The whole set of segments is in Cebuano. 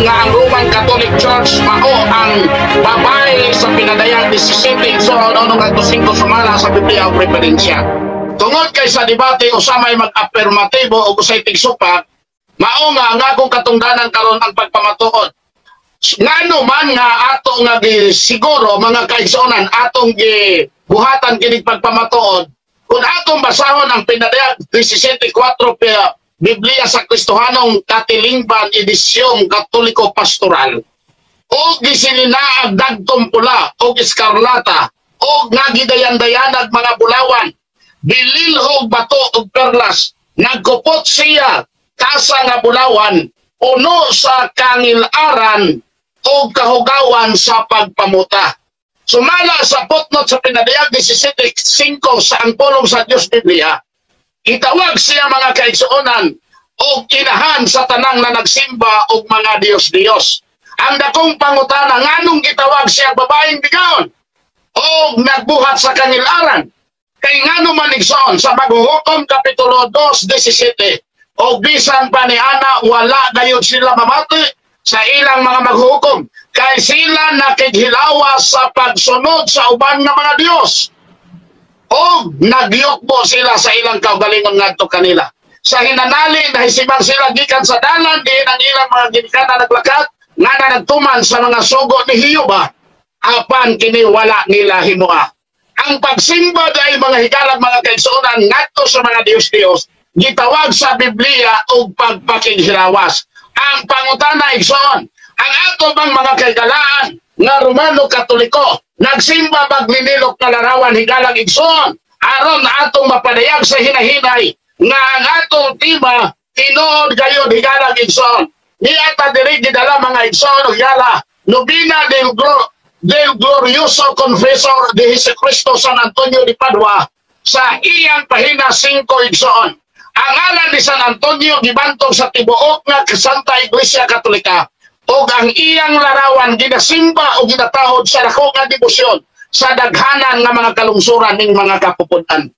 nga ang Roman Catholic Church mao ang babae sa Pinadayag 17, so ano nga 5 sumala sa Biblia o referensya. Tungod kay sa debate usa may mag-affirmatibo o usay tigsupak, mao nga ang akong katungdanan karon ang pagpamatuod. Ngano man nga ato nga gi siguro, mga kaigsuonan, atong gibuhatan kining pagpamatuod, kung atong basahon ang Pinadayag 17.4 Biblia sa Kristohanong Katilingban, Edisyong Katoliko Pastoral, o gisilinaag dagtom pula o eskarlata o nga gidayan-dayanag mga bulawan, bililhog bato ug perlas, nagkupot siya tasa nga bulawan, puno sa kangilaran o kahugawan sa pagpamuta. Sumala sa footnote sa Pinadayag 17.5 sa Ang Pulong sa Diyos Biblia, itawag siya, mga kaigsuonan, og inahan sa tanang na nagsimba og mga Diyos-Diyos. Ang dakong pangutana, nganong gitawag siya babaeng bigaon o nagbuhat sa kangilaran? Kay ngano man, igsoon, sa Maghuhukom Kapitulo 2:17, o bisan pa ni ana wala gayud sila mamati sa ilang mga maghuhukom kay sila nakighilawas sa pagsunod sa uban nga mga Diyos o nagyukbo sila sa ilang kaugalingon ngadto kanila. Sa hinanali nahisimang sila gikan sa dalan diin ang ilang mga ginikanan naglakat nga na nagtuman sa mga sugo ni Jehova, apan kini wala nila himoa. Ang pagsimba ay, mga higalag, mga kaigsuonan, ngadto sa mga Diyos-Diyos, gitawag sa Biblia og pagpakighilawas. Ang pangutana, igsoon, ang ato bang mga kaigalaan nga Romano Katoliko nagsimba bag linilok na larawan, higalang igsoon, aron atong mapadayag sa hinahinay nga ang atong tema tinuod gayud, higalang igsoon? Niata diri gidala, mga igsoon ug higala, Novena del Glorioso Confesor de Jesucristo San Antonio de Padua sa iyang pahina 5, igsoon. Ang ngalan ni San Antonio gibantog sa tibuok nga Santa Iglesia Katolika ug ang iyang larawan ginasimba o ginatahod sa dako nga debosyon sa daghanan nga mga kalungsuran ning mga kapupunan.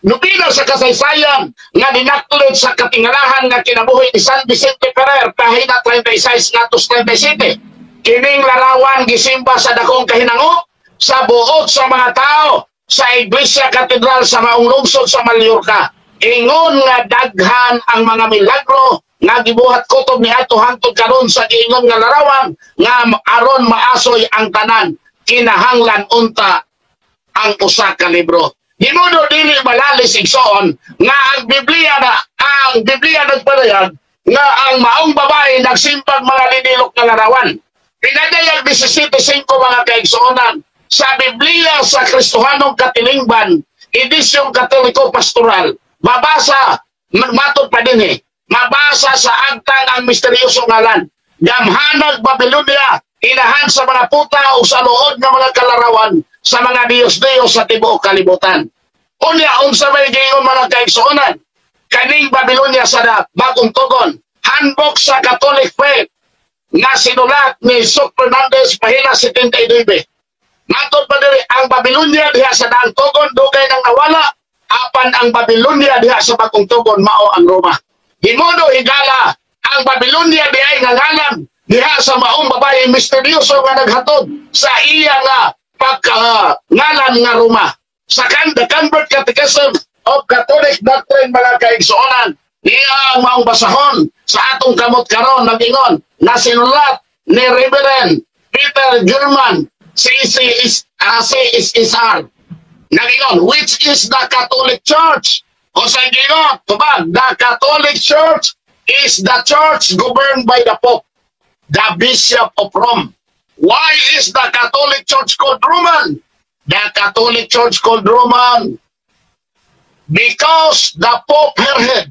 Nobina sa kasaysayan nga dinaklit sa katingalahan nga kinabuhi ni San Vicente Ferrer, pahina 36 ngadto 37. Kining larawan gisimba sa dakong kahinangop sa buot sa mga tao sa Iglesia Katedral sa maong lungsod sa Mallorca. Ingon nga daghan ang mga milagro nga gibuhat kutob ni ato hangtod karon sa giingon nga larawan, nga aron maasoy ang tanan kinahanglan unta ang usa ka libro. Hinuno dili malalis, igsoon, nga ang Biblia na ang Biblia nagpadayag nga ang maong babae nagsimbag mga linilok nga larawan. Pinadayag 17.5, mga kaigsuonan, sa Biblia sa Kristohanong Katilingban, Edisyong Katoliko Pastoral, mabasa, matod pa din eh, mabasa sa agtang ang misteryoso ngalan. Gamhanag Babylonia, inahan sa mga puta o sa luod ng mga kalarawan sa mga diyos-diyos sa tibuok kalibutan. Unya, unsa may giingon, mga kaigsuonan? Kaning Babylonia sa Bagong Tugon, Handbook sa Catholic Faith, nga sinulat ni Sok Fernandez, pahina 79. Matod pa diri, ang Babylonia diha sa Daang Tugon dugay nang nawala, apan ang Babylonia diha sa Bagong Tugon mao ang Roma. Himodo, higala, ang Babylonia diay nga ngalan diha sa maong babae misteryoso nga naghatod sa iya nga pagka ngalan nga Roma. Sa The Convert Catechism of Catholic Doctrine, mga kaigsuonan, niya ang maong basahon sa atong kamot karon, nag-ingon na sinulat ni Reverend Peter German CC CSSR. Nag-ingon, "Which is the Catholic Church?" O sa ingon, tubag, "The Catholic Church is the church governed by the Pope, the Bishop of Rome." Why is the Catholic Church called Roman? The Catholic Church called Roman because the Pope, her head,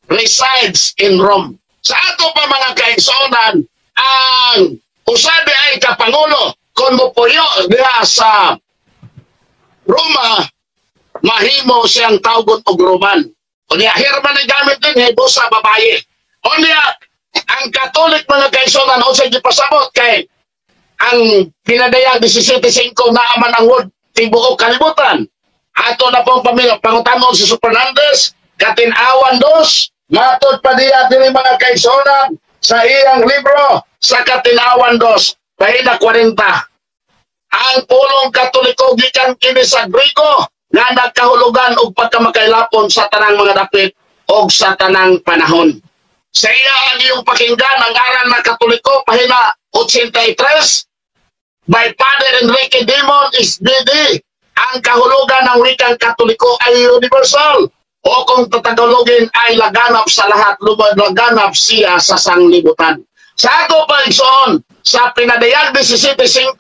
resides in Rome. Sa ato pa, mga kaigsuonan, ang usabi ay kapangulo kung mopuyo diha sa Roma, mahimo siyang tawgon og Roman. Unya, Herman ang gamit din, eh, busa babaye. Unya, ang Catholic, mga kaigsuonan, unsay gipasabot kay ang Pinadayag 17.5 naaman ang word tibuok kalibutan. Ato na pong pamilya, pangutanon si Fernandez, Katinawan dos, matod pa diya diri, mga kaigsuonan, sa iyang libro sa Katinawan 2, pahina 40. Ang pulong Katoliko gikan kini sa Griego nga nagkahulugan og pagkamakailapon sa tanang mga dapit og sa tanang panahon. Sa iya ang iyong pakinggan ang aral na Katoliko, pahina 83, by Father Enrique Dimon SVD. Ang kahulugan ng wikang Katoliko ay universal o kung tatagalogin ay laganap sa lahat, laganap siya sa sanglibutan. Sa ato pa, igsoon, sa Pinadayag 17.5,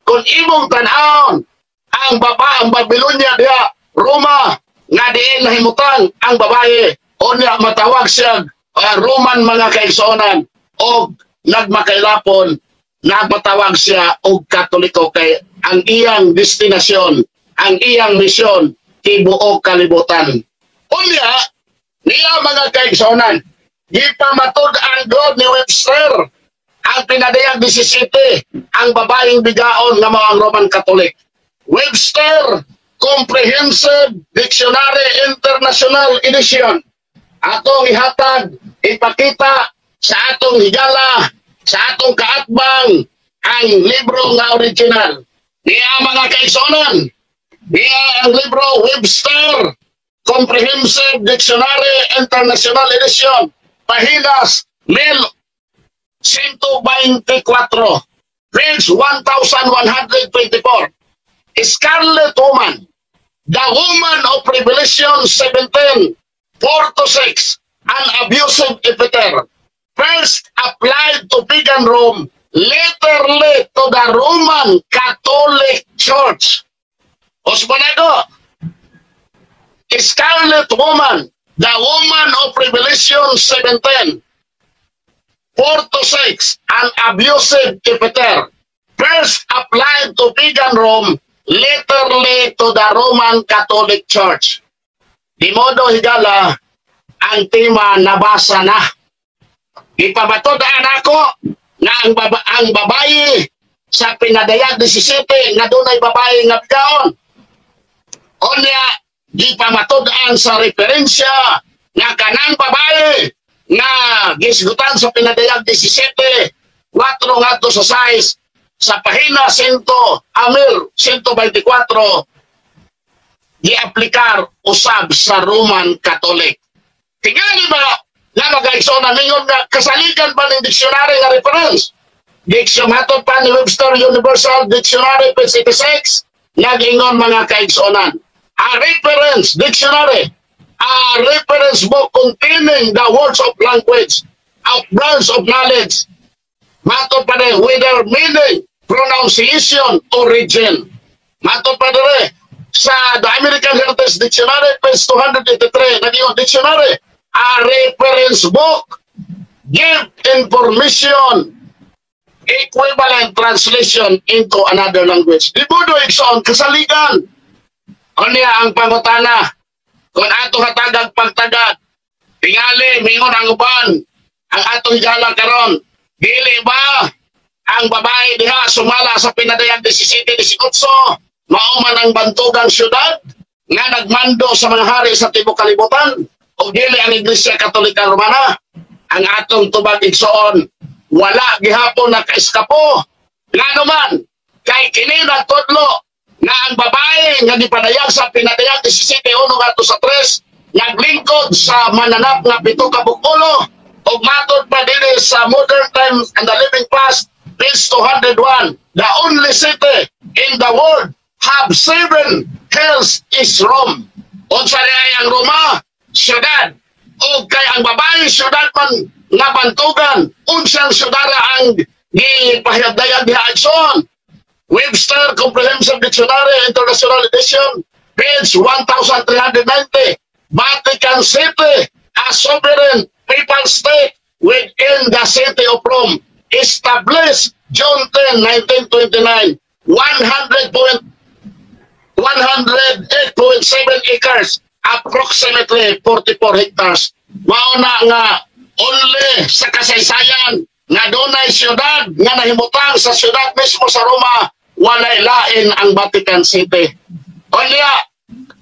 kung imong tan-awon ang baba, ang Babylonia diha, Roma, nga diin nahimutang ang babae, o niya matawag siya Roman, mga kaigsuonan, o nagmakailapon, nagmatawag siya og Katoliko kay ang iyang destinasyon, ang iyang misyon, tibuok kalibutan. Unya, niya mga kaigsuonan, gipamatud-an god ni Webster ang Pinadayag 17, ang babaeng bigaon nga mga Roman Catholic. Webster Comprehensive Dictionary International Edition. Atong ihatag, ipakita sa atong higala, sa atong kaatbang, ang libro nga original. Niya, mga kaigsuonan, niya ang libro Webster Comprehensive Dictionary International Edition, pahinas 1124, page 1124. Scarlet Woman, the woman of Revelation 17, 4 to 6, an abusive epithet, first applied to pagan Rome, latterly to the Roman Catholic Church. Osmanago, Scarlet Woman, the woman of Revelation 17, 4 to 6, an abusive epithet, first applied to pagan Rome, latterly to the Roman Catholic Church. Di modo, higala, ang tema nabasa na. Ipamatud-an ako nga ang babae sa Pinadayag 17 nga dunay babae nga bigaon. Unya, gipamatud-an sa referensya nga kanang babae nga gisgutan sa Pinadayag 17, 4 ngadto sa 6 sa pahina 100 amil 124 giaplikar usab sa Roman Catholic. Tingali ba nga magaigsoon ningon nga kasaligan ba ng dictionary nga reference? Diction hatod pa ni Webster Universal Dictionary, page 86, nag-ingon, mga kaigsuonan. A reference dictionary, a reference book containing the words of language, of branch of knowledge. Matod pa din, whether meaning, pronunciation, origin. Matod pa din, sa The American Heritage Dictionary, page 283, nag-ingon, dictionary, a reference book, give information, equivalent translation into another language. Di modo, igsoon, kasaligan. Unya ang pangutana, kung ato hatagag pagtagad, tingali, mingon ang uban, ang atong higala karon, dili ba ang babae diha sumala sa Pinadayag 17, 18, mao man ang bantugang syudad nga nagmando sa mga hari sa tibuok kalibutan o dili ang Iglesia Katolika Romana? Ang atong tubag, igsoon, wala gihapon nakaiskapo. Ngano man? Kay kini nagtudlo nga ang babae nga gipadayag sa Pinadayag 17, 1 ngadto sa 3 naglingkod sa mananap nga pito ka bukulo ug matod pa dinhi sa Modern Times and the Living Past, page 201, the only city in the world have seven hills is Rome. Unsa ay ang Roma? Syudad. O kay ang babae syudad man nga bantugan, unsang syudara ang gipahayag diha, igsoon? Webster Comprehensive Dictionary International Edition, page 1390, Vatican City, a sovereign papal state within the city of Rome, established June 10, 1929, 108.7 acres, approximately 44 hectares. Mao na nga only sa kasaysayan nga dunay syudad nga nahimutang sa syudad mismo sa Roma, walay lain ang Vatican City. Unya,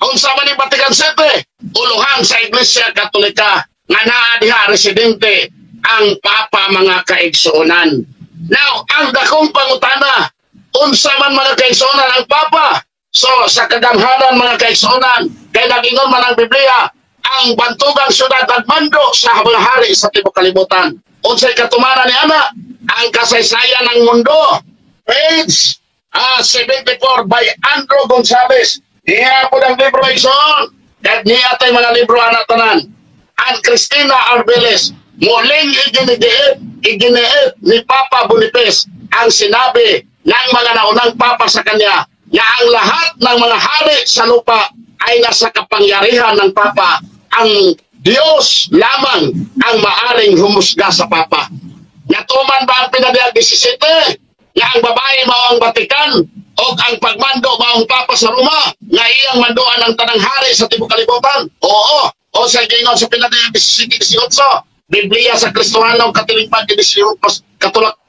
unsa man ang Vatican City? Uluhan sa Iglesia Katolika nga naa diha residente Ang Papa, mga kaigsuonan. Now, ang dakong pangutana, unsa man, mga kaigsuonan, ang Papa? So, sa kagamhanan, mga kaigsuonan, kay nag-ingon man ang Biblia, ang bantugang syudad nagmando sa mga hari sa tibuok kalibutan. Unsay katumanan ni ana? Ang Kasaysayan ng Mundo, page 74 by Andrew Gonzalez. Niya po ng libro, igsoon. Kahit niya tay mga libro anak tanan. Ang Cristina Arbeles, muling iginiit ni Papa Boniface ang sinabi ng mga naunang papa sa kanya na ang lahat ng mga hari sa lupa ay nasa kapangyarihan ng Papa. Ang Diyos lamang ang maaring humusga sa Papa. Natuman ba ang Pinadayag 17 nga ang babae mao ang Vatican o ang pagmando mao ang Papa sa Roma nga iyang mandoan ang tanang hari sa tibuok kalibutan? Oo. O sa giingon sa Pinadayag 17 18, Biblia sa Kristohano Katilingban Edisyon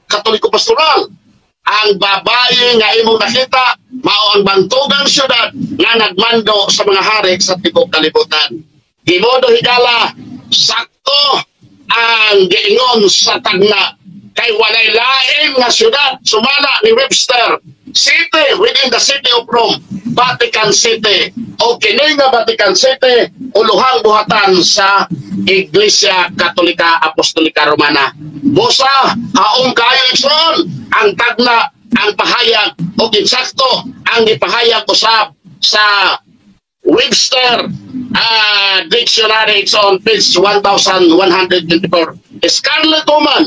Katoliko Pastoral, ang babae nga imong nakita mao ang bantugang syudad nga nagmando sa mga hari sa tibuok kalibutan. Gimodo higala, sakto ang giingon sa tagna kay walay lain nga syudad sumala ni Webster, city within the city of Rome, Vatican City. O kini nga Vatican City, uluhang buhatan sa Iglesia Katolika Apostolika Romana. Busa, haong kayo, igsoon, ang tagna, ang pahayag o insakto ang gipahayag usab sa Webster Dictionary. It's on page 1124. Scarlet Woman,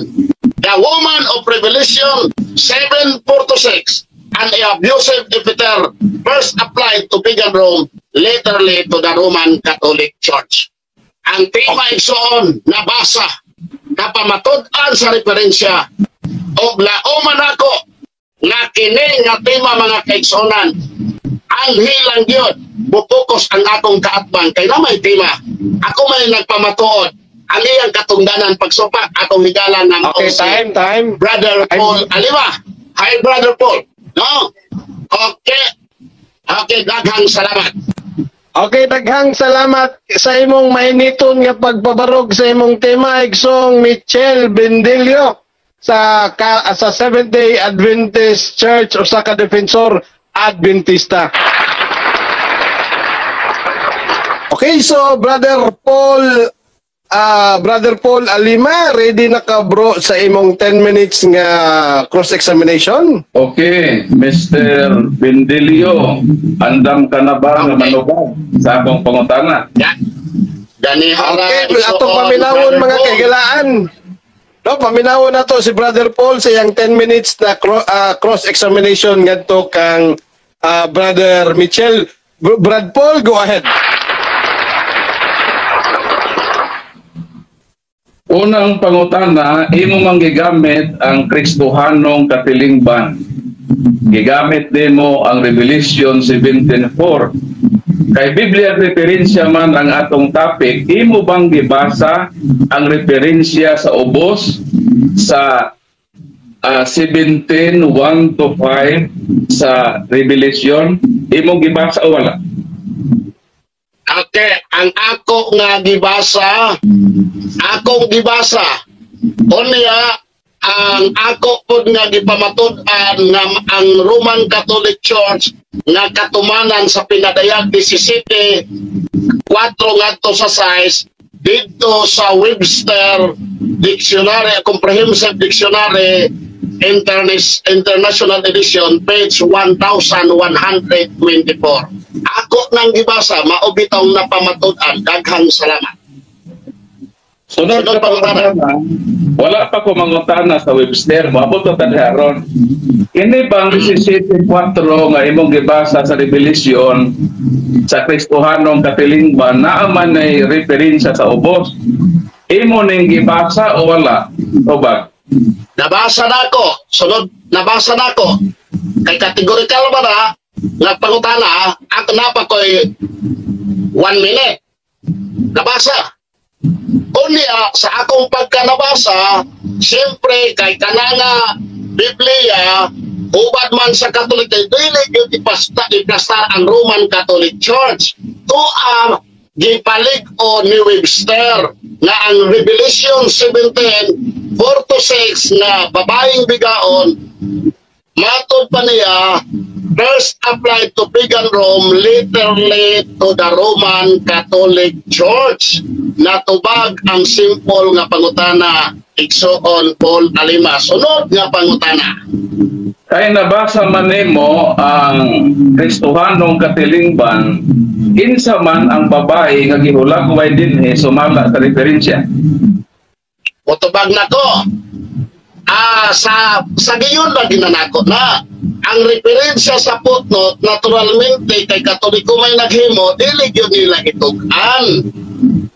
the woman of Revelation 7:4-6, an abusive epithet first applied to pagan Rome, laterly to the Roman Catholic Church. Ang tema, igsoon, nabasa, napamatud-an sa referensya og lauman ako nga kini nga tema, mga kaigsuonan, ang hilang gyud butukos ang akong kaatbang kay na may tema ako may nagpamatuod ang iyang katungdanan pagsupak akong higala nga mao Okay, si time, time. Brother Time. Paul Alima. Hi, Brother Paul. No? Okay, daghang salamat. Okay, daghang salamat sa imong mainiton nga pagpabarog sa imong tema, Igsoong Michel Bendilio sa Seventh Day Adventist Church, usa ka defensor Adventista. Okay, so Brother Paul Alima, ready na ka, bro, sa imong 10 minutes nga cross-examination? Okay, Mr. Bendilio, andam ka na ba nga manubag sa akong pangutana? Ya. Ganiha Okay, igsoon, atong paminawon, Brother mga Paul. kaigalaan. No, paminawon nato si Brother Paul sa iyang 10 minutes na cross-examination ngadto kang Brother Michel. Brad Paul, go ahead. Unang pangutana, imo mang gigamit ang Kristohanong Katilingban. Gigamit nimo ang Revelation 17:4. Kay Biblia referensya man ang atong topic, imo bang gibasa ang referensya sa ubos sa 17:1 to 5 sa Revelation? Imo gibasa o wala? Okay, ang ako nga gibasa, akong gibasa, unya ang ako pud nga gipamatud-an nga ang Roman Catholic Church nga katumanan sa Pinadayag 17 4 ngadto sa 6 didto sa Webster Dictionary, Comprehensive Dictionary International Edition, page 1124. Ako nang gibasa, mao bitawng napamatud-an. Daghang salamat. Sunod Sunod na pangutana. pangutana, wala pa ko mangutana sa Webster, moabot ta ron. Kini bang 17.4 nga imong gibasa sa Revelation sa Kristohanong Katilingban naa man ay referensya sa ubos? Imo ning gibasa o wala? O ba? Nabasa nako, sunod nabasa nako. Kay categorical ba na nga pangutana, ako napa ko'y 1 minute. Nabasa. Unya, sa akong pagkanabasa, siyempre kay kananga Biblia, hubad man sa Catholic, kay dili gyud ipasta iplastar ang Roman Catholic Church. Tuam Gipalig-o ni Webster nga ang Revelation 17 4 to 6 na babaeng bigaon, matod pa niya, first applied to pagan Rome, literally to the Roman Catholic Church. Natubag ang simple nga pangutana, Igsoon Paul Alima. Sunod nga pangutana. Kay nabasa man nimo ang Kristohanong katilingban, kinsa man ang babae nga gihulagway dinhi sumala sa referensya? Mutubag na ko. Sa giyon na ginanako na. Ang referensya sa footnote, naturalmente, kay Katoliko may naghimo, dili gyud nila itug-an.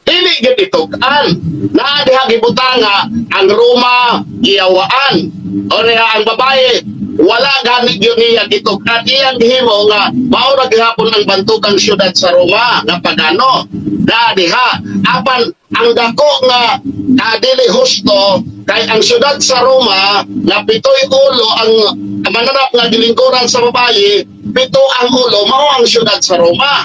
Dili gyud itug-an. Naa diha gibutanga ang Roma giyawaan. O niya ang babae, wala gani gyud niya gitug-an. Iyang gihimo nga mao ra gihapon ang bantugang syudad sa Roma nga pagano. Na diha apan ang dako nga dili husto kay ang syudad sa Roma nga pitoy ulo, ang mananap nga gilingkuran sa babae, pito ang ulo, mao ang syudad sa Roma.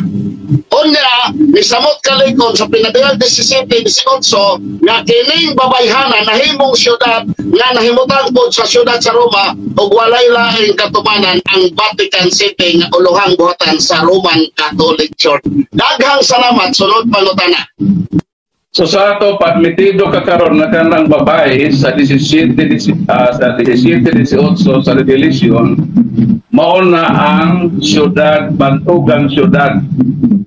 Unya, nisamot kalikon sa pinadayag 17, 18 nga kining babayhana nahimong syudad nga nahimutang pod sa syudad sa Roma ug walay laing katumanan ang Vatican City nga uluhang buhatan sa Roman Catholic Church. Daghang salamat. Sunod pangutana. So sa ato, admitido ka karon nga kanang babae sa 17 sa 17 18 sa Revelation mao na ang syudad, bantugang syudad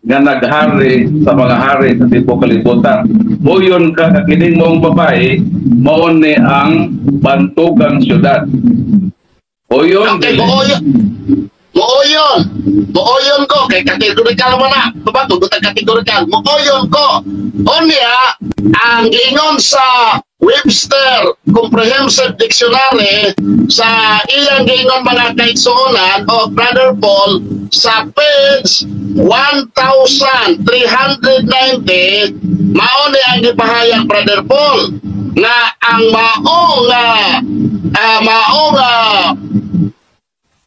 nga naghari sa mga hari sa tibuok kalibutan. Moingon ka nga kining maong babae mao ni ang bantugang syudad. Moingon Okay, dili? Mooyon. Mooyon. Mooyon ko kay categorical mo na. Diba? Tugutan categorical. Mooyon ko. Unya, ang giingon sa Webster Comprehensive Dictionary sa iyang giingon, mga kaigsuonan o Brother Paul, sa page 1390, mao ni ang gipahayag, Brother Paul, nga ang mao nga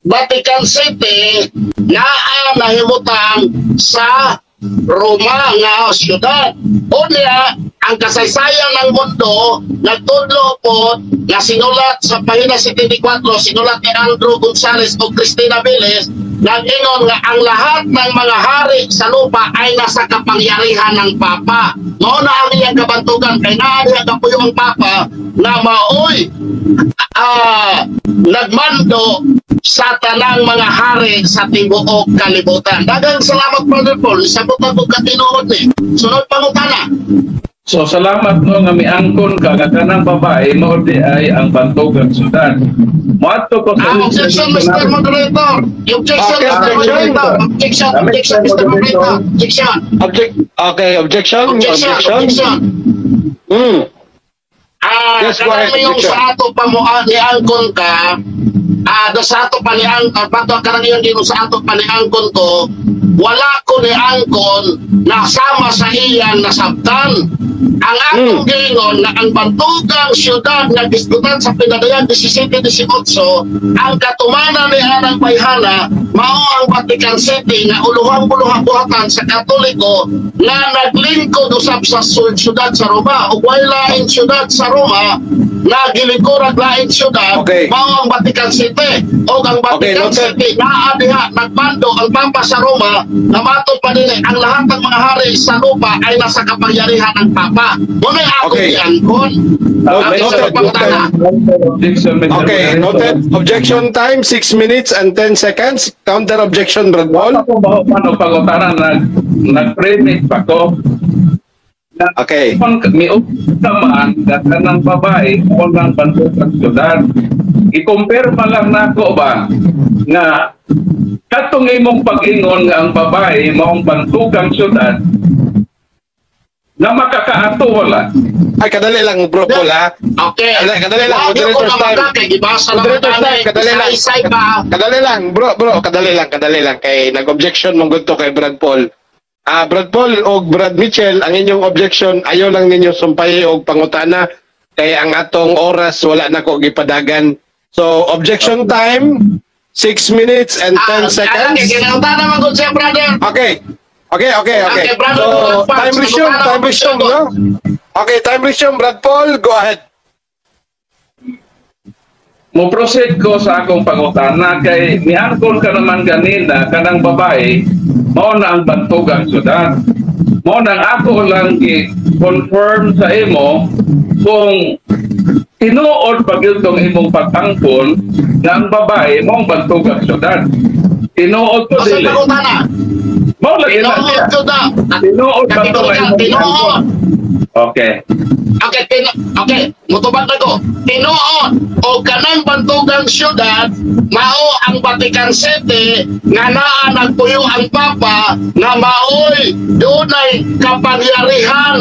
Vatican City naa nahimutang sa Roma nga syudad. Unya, ang kasaysayan ng mundo nagtudlo po nga sinulat sa pahina 74, sinulat ni Andrew Gonzales o Cristina Vélez, nag-ingon nga ang lahat ng mga hari sa lupa ay nasa kapangyarihan ng Papa. Mao na ang iyang kabantugan kay naa diha kapuyo ang Papa na maoy nagmando sa tanang mga hari sa tibuok kalibutan. Daghang salamat, Brother Paul. Sabot ako katinuod ni. Sunod pangutana. So salamat no nga miangkon ka nga kanang babae mao di ay ang bantugang syudad. Moadto ko sa Objection, Mr. Moderator. Objection, Okay, Mr. objection. Moderator. Objection, objection, Mr. Moderator. Objection. Okay, objection, Objection, objection. Objection. Yes, go ahead, Kanang yung objection. sa ato pa mo niangkon ka, do sa ato pa niang bato kanang yung yung sa ato pa niangkon ko, wala ko niangkon na sama sa iyang nasabtan. Ang atong giingon na ang bantugang syudad nga gisgutan sa pinadayag 17-18, ang katumanan ni anang bayhana mao ang Vatican City nga uluhang buluhang buhatan sa Katoliko nga naglingkod usab sa syudad sa Roma, ug way laing syudad sa Roma nga gilingkurag laing syudad, mao ang Vatican City. Og ang Vatican noted. City naa diha nagmando ang Papa sa Roma na matod pa dinhi ang lahat ng mga hari sa lupa ay nasa kapangyarihan ng Papa. Mao na akong giangkon. Noted, Ang noted, pangutana. Objection, Mr. Okay, Moderator. Noted. Objection time, 6 minutes and 10 seconds. Counter objection, Brad Paul. Ako ba paano pangutana, nag-premise pa ko. Kung mi man nga kanang babae o ng bantugang syudad. I-compare pa lang nako ba nga katong imong pag-ingon nga ang babae maong bantugang syudad na makakaato wala. Ay, kadali lang, Bro Paul, ha? Okay. Kadali, kadali lang, Wag yun ko moderator's time. na kay gibasa lang Moderator's time, kadali lang. Isay pa. Kadali lang, bro, bro, kadali lang, kadali lang. Kay nag-objection mong gusto kay Brad Paul. Brad Paul o Brad Mitchell, ang inyong objection, ayaw lang ninyo sumpay og pangutana kay ang atong oras wala na ko gipadagan. So, objection time, 6 minutes and 10 seconds. Okay, kinauta naman ko siya, brother. Okay. Okay. Okay, Brother So, Brad Paul, time resume, no? Okay, time resume, Brad Paul, go ahead. Mo proceed ko sa akong pangutana kay miangkon ka naman ganina kanang babae mao na ang bantugang syudad. Mao nang ako lang gi-confirm sa imo kung tinuod pa gyud tong imong pag-angkon nga ang babae mao ang bantugang syudad. Tinuod ko Asa dili? pangutana? Mao lagi na Tinuod siya. ko na. Tinuod ba to nga Kategorikal, imong tinuod. giangkon? Okay. Okay, mutubag na ko. Tinuod o kanang bantugang syudad mao ang Vatican City nga naa nagpuyo ang Papa nga maoy dunay kapangyarihan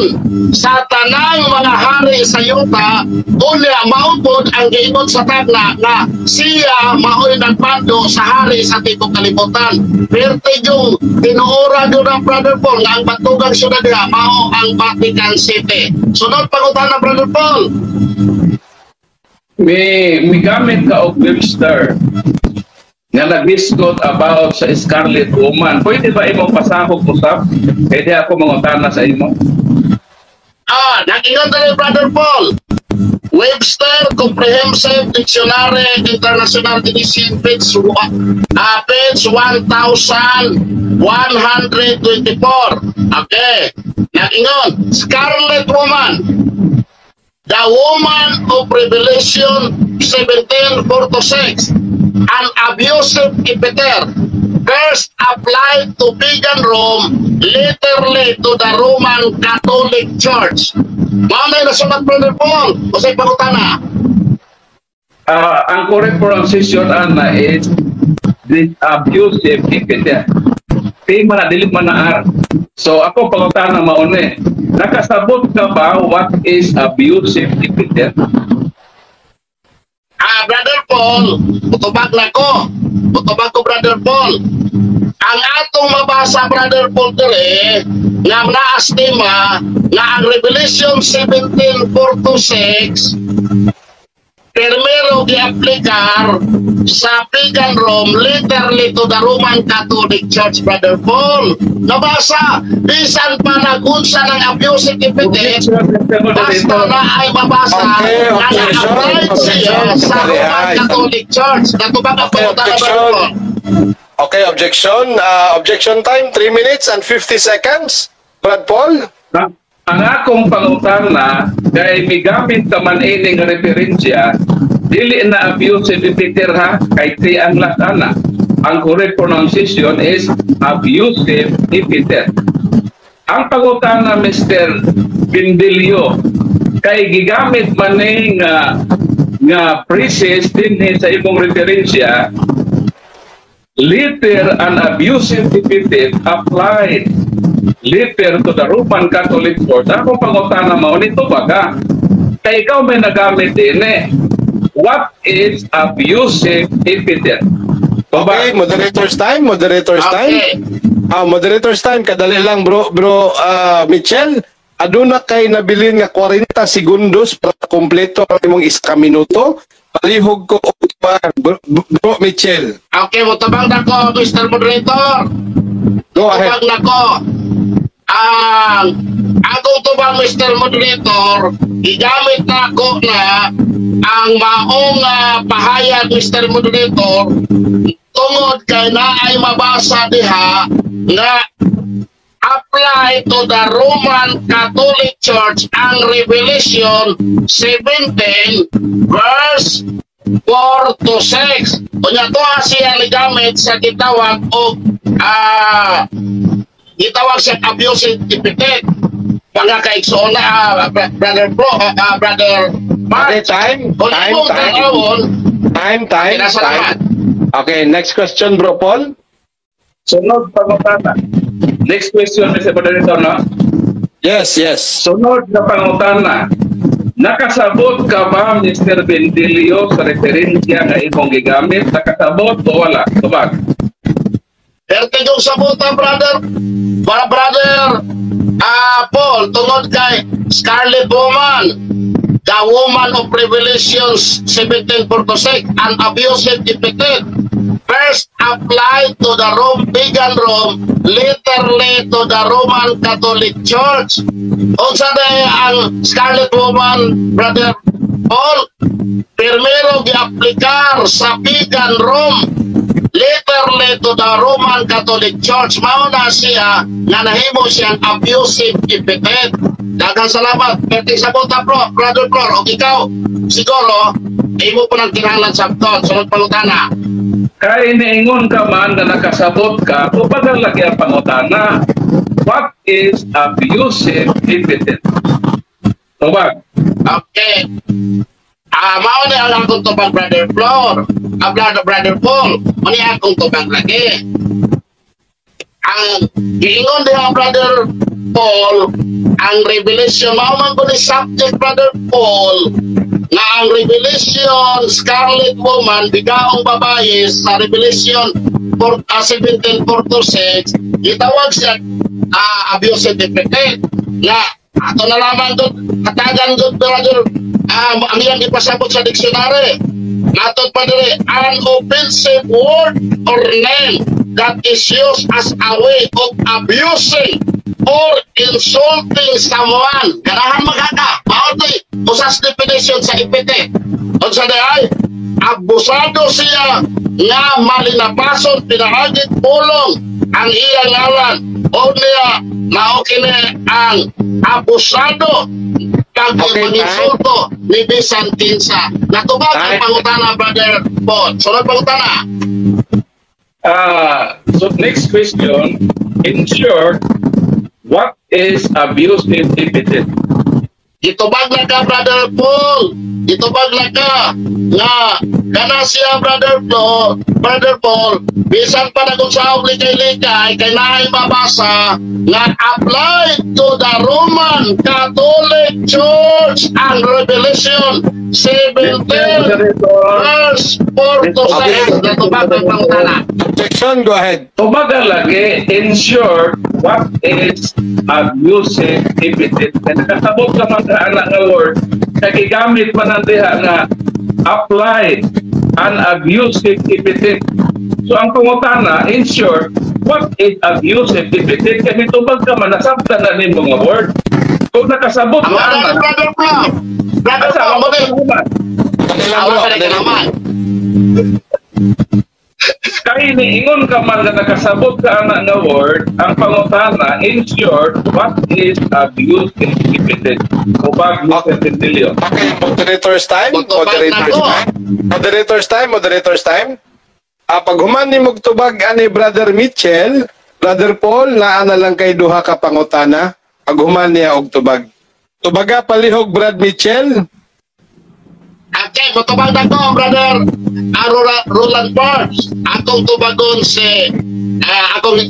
sa tanang mga hari sa yuta. Unya mao pod ang giingon sa tagna nga siya maoy nagmando sa hari sa tibok kalibutan. Perti yung tinuora gyud ang Brother Paul nga ang bantugang syudad diha mao ang Vatican City. Sunod pangutana, Brother Paul. May gamit ka og Webster nga nagdiscuss about sa Scarlet Woman. Pwede ba imong pasahog usab? Kay di ako mangutana sa imo. Ah, nag-ingon dali, Brother Paul. Webster Comprehensive Dictionary International Edition, page 1124. Okay. Nag-ingon, Scarlet Woman. The woman of Revelation 17:4-6. An abusive epithet first applied to pagan Rome, literally to the Roman Catholic Church. Mao na yung nasulat, Brother Paul. Unsay pangutana? Ah, ang correct pronunciation ana is this abusive epithet. P man na, dili man na R. So ako pangutana mao ni. Nakasabot ka ba what is abusive epithet? Ah, Brother Paul, mutubag na ko. Mutubag ko, Brother Paul. Ang atong mabasa, Brother Paul, dire, nga naastima nga ang Revelation 17:4-6 primero gi-aplikar sa pagan Rome, literally to the Roman Catholic Church, Brother Paul. Nabasa, bisan pa nagunsa ng abusive epithet, basta na ay mabasa Okay, na objection, na-apply siya objection, sa Roman ay. Catholic Church. Natubag ang Okay, pangutana, Brother objection. Paul. Okay, objection. Objection time, 3 minutes and 50 seconds. Brad Paul? Ang akong pangutana kay migamit ka man ining referensya, dili na abusive epithet ha, kay T ang last ana. Ang correct pronunciation is abusive epithet. Ang pangutana, Mr. Bindilio, kay gigamit man ni nga phrases dinhi sa imong referensya, later an abusive epithet applied later to the Roman Catholic Church. Akong pangutana mao nito baga. Kay ikaw may nagamit din eh. What is abusive epithet? Okay, Baba. Moderator's time, moderator's time. Okay. Ah, moderator's time, kadali lang, bro, Michelle. Aduna kay nabilin nga 40 segundos para kompleto ang imong isa ka minuto. Palihog ko pa, bro Michelle. Okay, mutabang na ko, Mr. Moderator. Go ahead. Tubag na ko. Ang akong tubag, Mr. Moderator, gigamit na ako na ang maong pahayag, Mr. Moderator, tungod kay naay mabasa diha nga apply to the Roman Catholic Church ang Revelation 17 verse 4 to 6. Unya to siya gigamit sa gitawag og gitawag siya abusive epithet. Mga kaigsoon na, brother bro, brother Mark. Okay, time, Kung time, imong time, tan-awon, time, time, Pinasalamat. Time. Okay, next question, Bro Paul. Sunod pangutana. Next question, Mr. Moderator, no? Yes. Sunod na pangutana. Nakasabot ka ba, Mr. Bendilio, sa referensya nga imong gigamit? Nakasabot o wala? Tubag. Perti yung sabutan, brother. Para brother, Paul, tungod kay Scarlet Woman, the woman of Revelations 17:46, an abusive epithet, first First applied to the Rome, pagan Rome, literally to the Roman Catholic Church. Unsa na ang Scarlet Woman, Brother Paul? Primero giaplikar sa pagan Rome, literally to the Roman Catholic Church. Mao na siya nga nahimo siyang abusive epithet. Daghang salamat. Perti sa bota, bro, Brother Flor. O ikaw, siguro, imo po nang kinahanglan sabton. Sunod pangutana. Kay niingon ka man na nakasabot ka, tubagan lagi ang pangutana. What is abusive epithet? Tubag. Okay. Ah, mao ni ang akong tubag, Brother Flor. Ah, Brother Paul. Mao ni akong tubag lagi. Ang giingon diha, Brother Paul, ang Revelation, mao man ko ni subject, Brother Paul, nga ang Revelation, Scarlet Woman, bigaong babae sa Revelation 4, 17, 4 to 6, gitawag siya abusive epithet. Nga, ato na lamang doon, hatagan doon, brother, ang iyang ipasabot sa dictionary. Natod pa diri, an offensive word or name that is used as a way of abusing or insulting someone. Ganahan magkaka. Mao to'y usas definition sa epithet. Unsa di ay? Abusado siya nga malinapason pinaagit pulong ang iyang ngalan o niya mao kini ang abusado kag manginsulto ni bisan kinsa. Natubag ang Ay. Pangutana, Brother Paul. Sunod pangutana. So next question, in short, what is abusive epithet? Gitubag na ka, Brother Paul. Gitubag na ka nga kana siya, Brother Paul, Brother Paul, bisan pa na kung sa likay-likay kay naay mabasa nga applied to the Roman Catholic Church ang Revelation 17 verse 4 to 6. Natubag ang pangutana. Objection, go ahead. Tubaga lagi, in short, what is abusive epithet? Kaya nakasabot ka man sa anak nga word, kaya gigamit man ang diha nga applied an abusive epithet. So ang pangutana, in short, what is abusive epithet? Kaya mitubag ka man, nasabtan na nimo nga word. Kung nakasabot Ang ka ano ana, Brother Paul? Brother asa Paul, mo mo na Awa ka na naman. Kay niingon ka man nga nakasabot ka ana nga word, ang pangutana, in short, what is abusive epithet? Tubag, Mr. Centilio. Okay, moderator's time. Tubag na Moderator's ko. Time. Moderator's time, moderator's time. Ah, pag human ni tubag ani Brother Mitchell, Brother Paul, naa na lang kay duha ka pangutana. Pag human niya og tubag. Tubaga palihog, Brad Mitchell. Okay, mutubag na ko, Brother Roland Parks. Akong tubagon si akong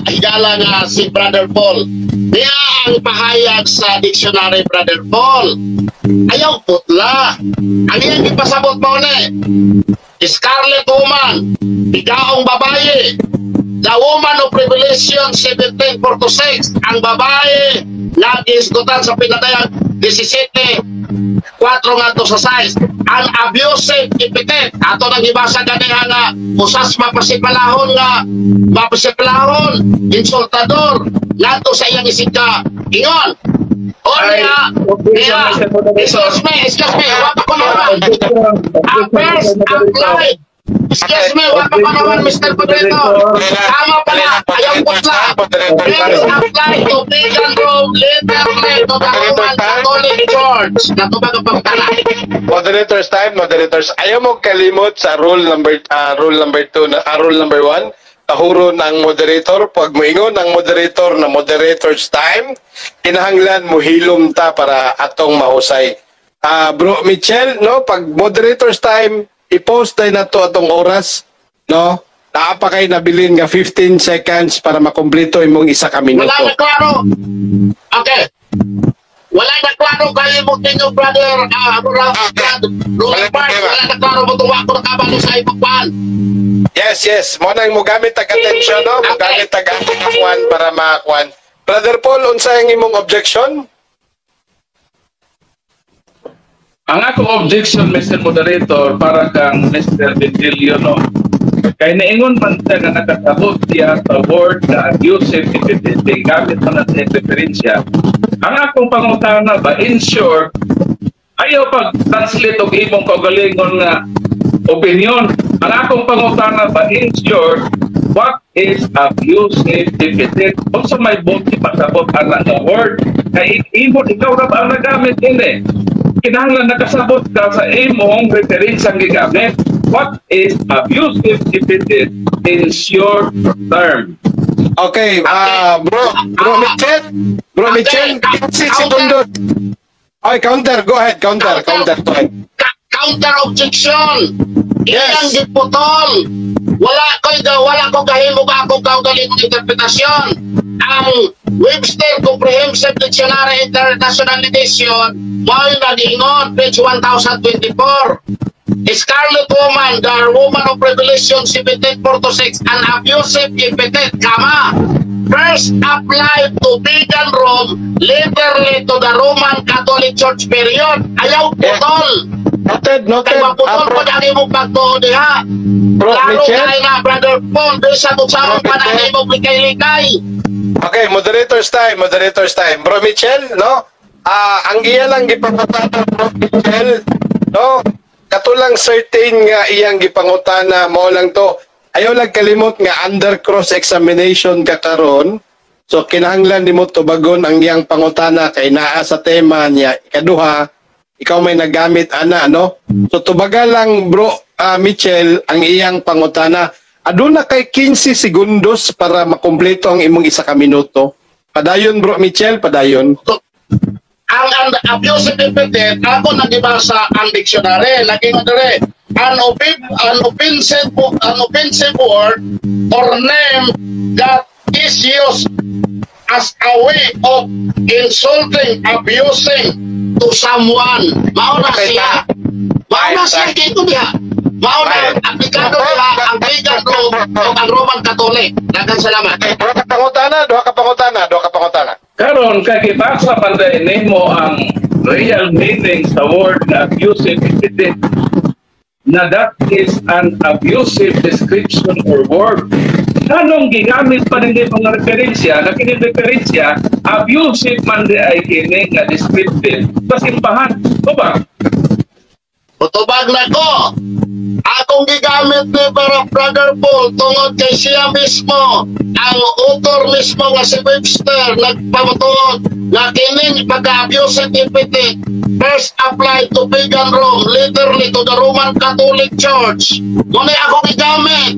higala nga si Brother Paul. Niya ang pahayag sa dictionary, Brother Paul. Ayaw putla. Ang iyang ipasabot mo ni Scarlet Woman, bigaong babae. The woman of Revelation 17:46, ang babae nga gihisgutan sa pinadayag 17 4 ngadto sa 6, ang abusive epithet ato nang gibasa ganiha nga usas mapasipalahon nga mapasipalahon insultador ngadto sa iyang isika ingon o Ay, niya niya. Objection, Mr. Moderator. Excuse me, excuse me, wa pa ko naman. Ang first applied. Excuse me, wa pa ko naman, Mr. Moderator. Tama pala, ayaw putla. First applied to pagan Rome, literally to the Roman Catholic Church. Natubag ang pangutana. Moderators time, moderators. Ayaw mo kalimot sa rule number 2 na rule number 1. Tahuron ang moderator. Pag moingon ang moderator na "Moderator's time," kinahanglan mo hilom ta para atong mahusay. Ah, Bro Michel, no, pag moderator's time, i-post tayo na to atong oras, no? Naa pa kay nabilin nga 15 seconds para makumpleto imong isa ka minuto. Wala na klaro. Okay. Wala na klaro kayo mo kinyo, brother, Roland Parks. Wala na klaro mo tuwa ko nakabalo sa ipagpaan. Yes. Mo nang mo gamit tag attention, no? Mo gamit tag akuan para makakuan. Brother Paul, unsa ang imong objection? Ang akong objection, Mr. Moderator, para kang Mr. Ventilio, no? Kay niingon man siya nga nakasabot siya sa word na abusive epithet, gamit man na sa referensya. Ang akong pangutana ba, in short, ayaw pag-translate og imong kaugalingon nga opinion. Ang akong pangutana ba, in short, what is abusive epithet? Unsa may buot ipasabot ana nga word? Kay imo, ikaw ra ba ang nagamit ini? Kinahanglan nakasabot ka sa imong referensyang gigamit. What is abusive epithet in short term? Okay, bro Mitchell, bro Mitchell, 15 segundos. Okay, counter, go ahead, counter, counter, go ahead. Counter objection. Yes. Iyang giputol. Wala ko gahimo ka akong kaugalingong interpretasyon. Ang Webster Comprehensive Dictionary International Edition mao'y nag-ingon, page 1024. Scarlet Woman, the woman of Revelation 17:4-6, an abusive epithet, comma, first applied to pagan Rome, laterly to the Roman Catholic Church, period. Ayaw putol. Noted, noted. Kay maputol Bro, po ang imong pagtuo diha. Bro Klaro Mitchell. kay na, Brother Paul, bisa kung saan Bro pa na Mitchell. imong likay-likay. Okay, moderator's time, moderator's time. Bro Mitchell, no? Ang iya lang gipangutana, Bro Mitchell, no? Katulang certain nga iyang gipangutana mao lang to. Ayaw lang kalimot nga under cross examination ka karon. So kinahanglan nimo tubagon ang iyang pangutana kay naa sa tema niya. Ikaduha, ikaw may nagamit ana, no? So tubaga lang, Bro Mitchell, ang iyang pangutana. Aduna kay 15 segundos para makumpleto ang imong isa ka minuto. Padayon, Bro Mitchell, padayon. Ang abusive epithet, ako nagibasa ang dictionary, lagi mo dire, an offensive word or name that is used as a way of insulting, abusing to someone. Mao na siya. Mao na siya dito diha. Mao na aplikado diha ang pagan Rome o ang Roman Catholic. Daghang salamat. Duha ka pangutana, duha ka pangutana, duha ka pangutana. Karon kay gibasa man dahil nimo ang real meaning sa word na abusive epithet na that is an abusive description or word. Nganong gigamit pa rin mga referensya na kini referensya abusive man di ay kini nga descriptive sa simbahan? O ba? Utubag na ko. Akong gigamit ni para Brother Paul tungod kay siya mismo, ang author mismo nga si Webster, nagpamatuod nga kining pagka-abusive epithet first applied to pagan Rome, laterly to the Roman Catholic Church. Muna ako gigamit.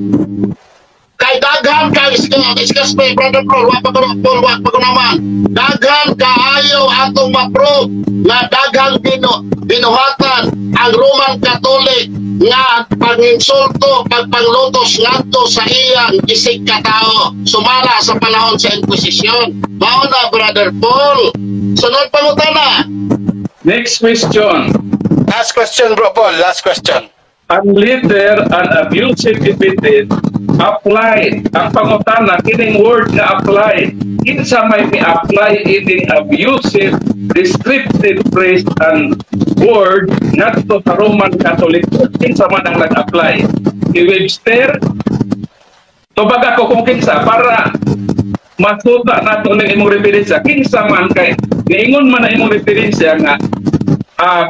Kay daghan kay, excuse me, Brother Paul, wa pa ko, Paul, wa pa ko naman. Daghan kaayo atong ma-prove nga daghang binuhatan ang Roman Catholic nga panginsulto, pagpanglutos ngadto sa iyang isig katao sumala sa panahon sa Inquisition. Mao na, Brother Paul. Sunod pangutana. Next question. Last question, Bro Paul, last question. Ang later an abusive epithet applied. Ang pangutana, kining word nga applied. Kinsa may mi-apply ining abusive descriptive phrase and word ngadto sa Roman Catholic Church? Kinsa man ang nag-apply? Si Webster? Tubag ako kung kinsa para masuta nato ning imong referensya. Kinsa man, kay niingon man na imong referensya nga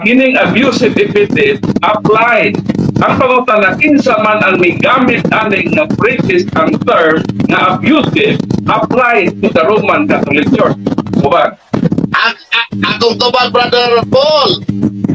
kining abusive epithet applied. Ang pangutana, kinsa man ang migamit aning nga phrases ang term nga abusive applied to the Roman Catholic Church? Tubag. Ang akong tubag, Brother Paul,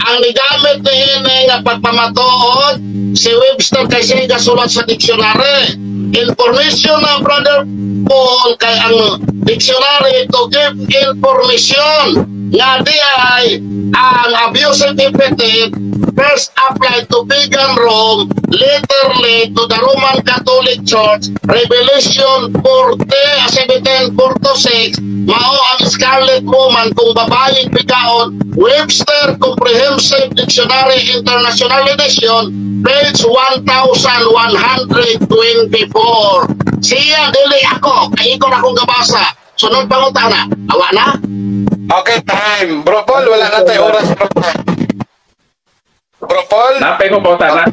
ang nigamit ni ini nga pagpamatuod si Webster kay siya gasulat sa dictionary. Information na, Brother Paul, kay ang dictionary to give information nga di ay ang abusive epithet first applied to pagan Rome, laterly to the Roman Catholic Church, Revelation 40, 17, 4 to 6, mao ang Scarlet Woman kung babaeng bikaon, Webster Comprehensive Dictionary International Edition, page 1124. Siya, dili ako, kay ikaw na akong gabasa. Sunod pangutana, awa na? Okay, time. Bro Paul, wala na tayo oras, Bro Paul. Bro Paul? Napay ko pangutana.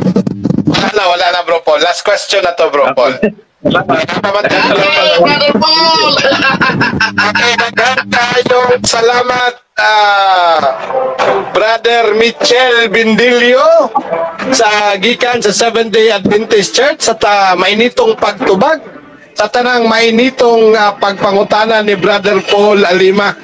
Wala na, wala na, Bro Paul. Last question na to, Bro Paul. Salamat. Okay, Brother Paul! Okay, daghan kayong salamat, Brother Michel Bindilio sa gikan sa Seventh Day Adventist Church sa ta mainitong pagtubag sa tanang mainitong pagpangutana ni Brother Paul Alima.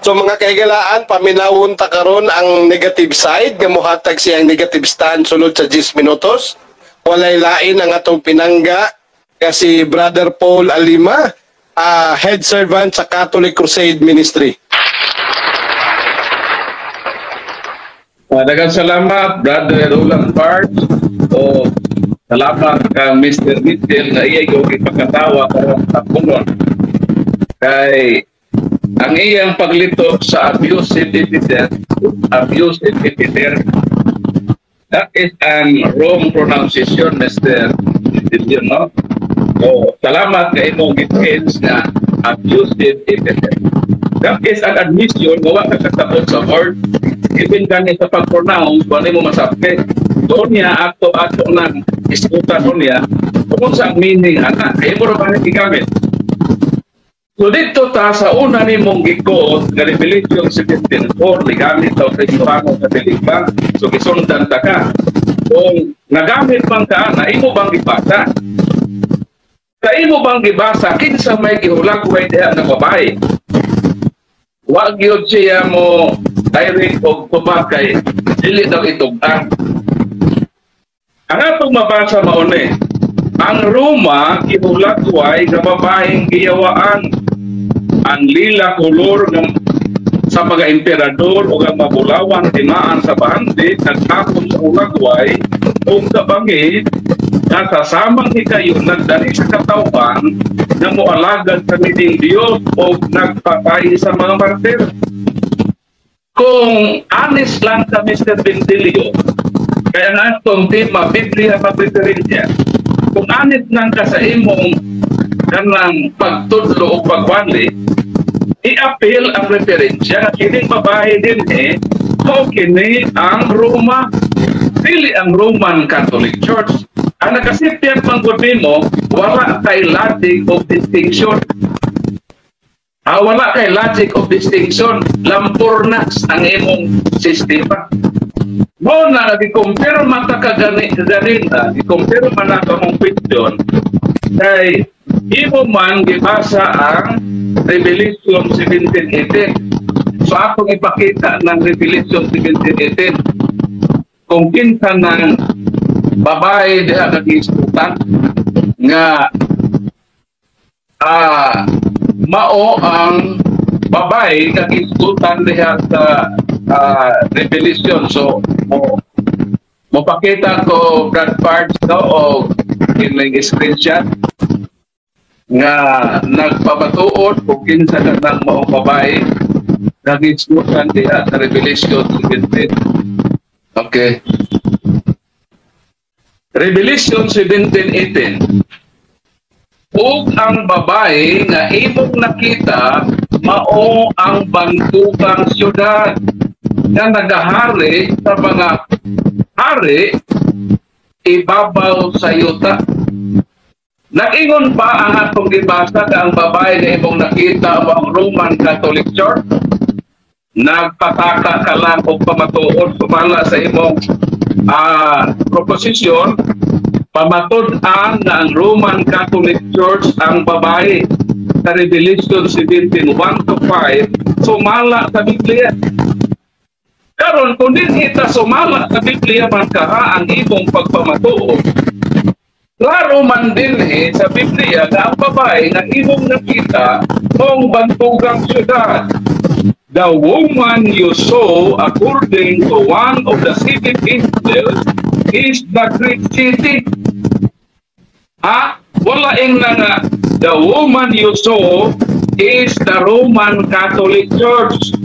So mga kahigalaan, paminawon ta karon ang negative side nga mohatag siyang negative stand sulod sa 10 minutos. Walay lain ang atong pinangga kasi Brother Paul Alima, head servant sa Catholic Crusade Ministry. Daghang salamat, Brother Roland Parks. O salamat kang Mr. Mitchell na iya ko ipakatawa karon sa punon. Kay ang iyang paglito sa abusive epithet, that is an wrong pronunciation, Mr. Mitchell, no? So, salamat kay imong gi-change na abusive epithet. That is an admission, gawa ka kasabot sa word. Even gani sa pag-pronounce, wala mo masakit. Doon niya, ato nang iskutan doon niya, kung sa meaning, ana, kaya mo rin gigamit. So dito ta sa una ni mong gikot, nga Revelation 17:4, gigamit daw Kristofano sa Piligba, so gisundan ta ka. Kung nagamit man ka, na imo bang gibasa? Sa imo bang gibasa, kinsa may gihulagway diha nga babae? Wa gyud siya mo direct og tubag kay dili daw itug-an. Ang atong mabasa mao ni, ang Roma gihulagway nga babaeng giyawaan, ang lila kolor ng sa mga emperador o ang mabulawang timaan sa bahandi nagtapon sa hulagway o kabangi nga sa samang hikayon nagdali sa katawhan na moalagad sa mining Dios o nagpatay sa mga martir. Kung honest lang ka, Mr. Bentilio, kaya nga itong tema, Biblia magreferensya, kung honest lang ka sa imong kanang pagtudlo o pagwali, i-appeal ang referensya nga kining babae din mao kini ang Roma, dili ang Roman Catholic Church. Ang nakasipyat man gud nimo, wala kay logic of distinction. Wala kay logic of distinction, lampurnas ang imong sistema. Mo na nagikumpirma ta ka ganina, gikumpirma na ka mong question, kay imo man gibasa ang Revelation 17:18. So akong ipakita ng Revelation 17:18 kung kinsa ng babae diha nag-isputan nga mao ang babae nag-isputan diha sa Revelation. So mo pakita ko Brad Parks, no, o kining screenshot nga nagpamatuod kung kinsa ka ng maong babae nag-isputan diha sa Revelation 17. Okay. Revelation 17:18. Ug ang babae nga imong nakita mao ang bantukang siyudad nga nagahari sa mga hari ibabaw sa yuta. Nag-ingon ba ang atong gibasa nga ang babae nga imong nakita mao ang Roman Catholic Church? Nagpataka ka lang og pamatuod sumala sa imong proposisyon, pamatud-an na ang Roman Catholic Church ang babae sa Revelation 17:1-5 sumala sa Biblia. Karon kung din kita sumala sa Biblia man kaha ang imong pagpamatuod, klaro man din sa Biblia na ang babae na imong nakita mong bantugang syudad. The woman you saw, according to one of the seven angels, is the great city. Ha? Wala ing na nga, the woman you saw is the Roman Catholic Church.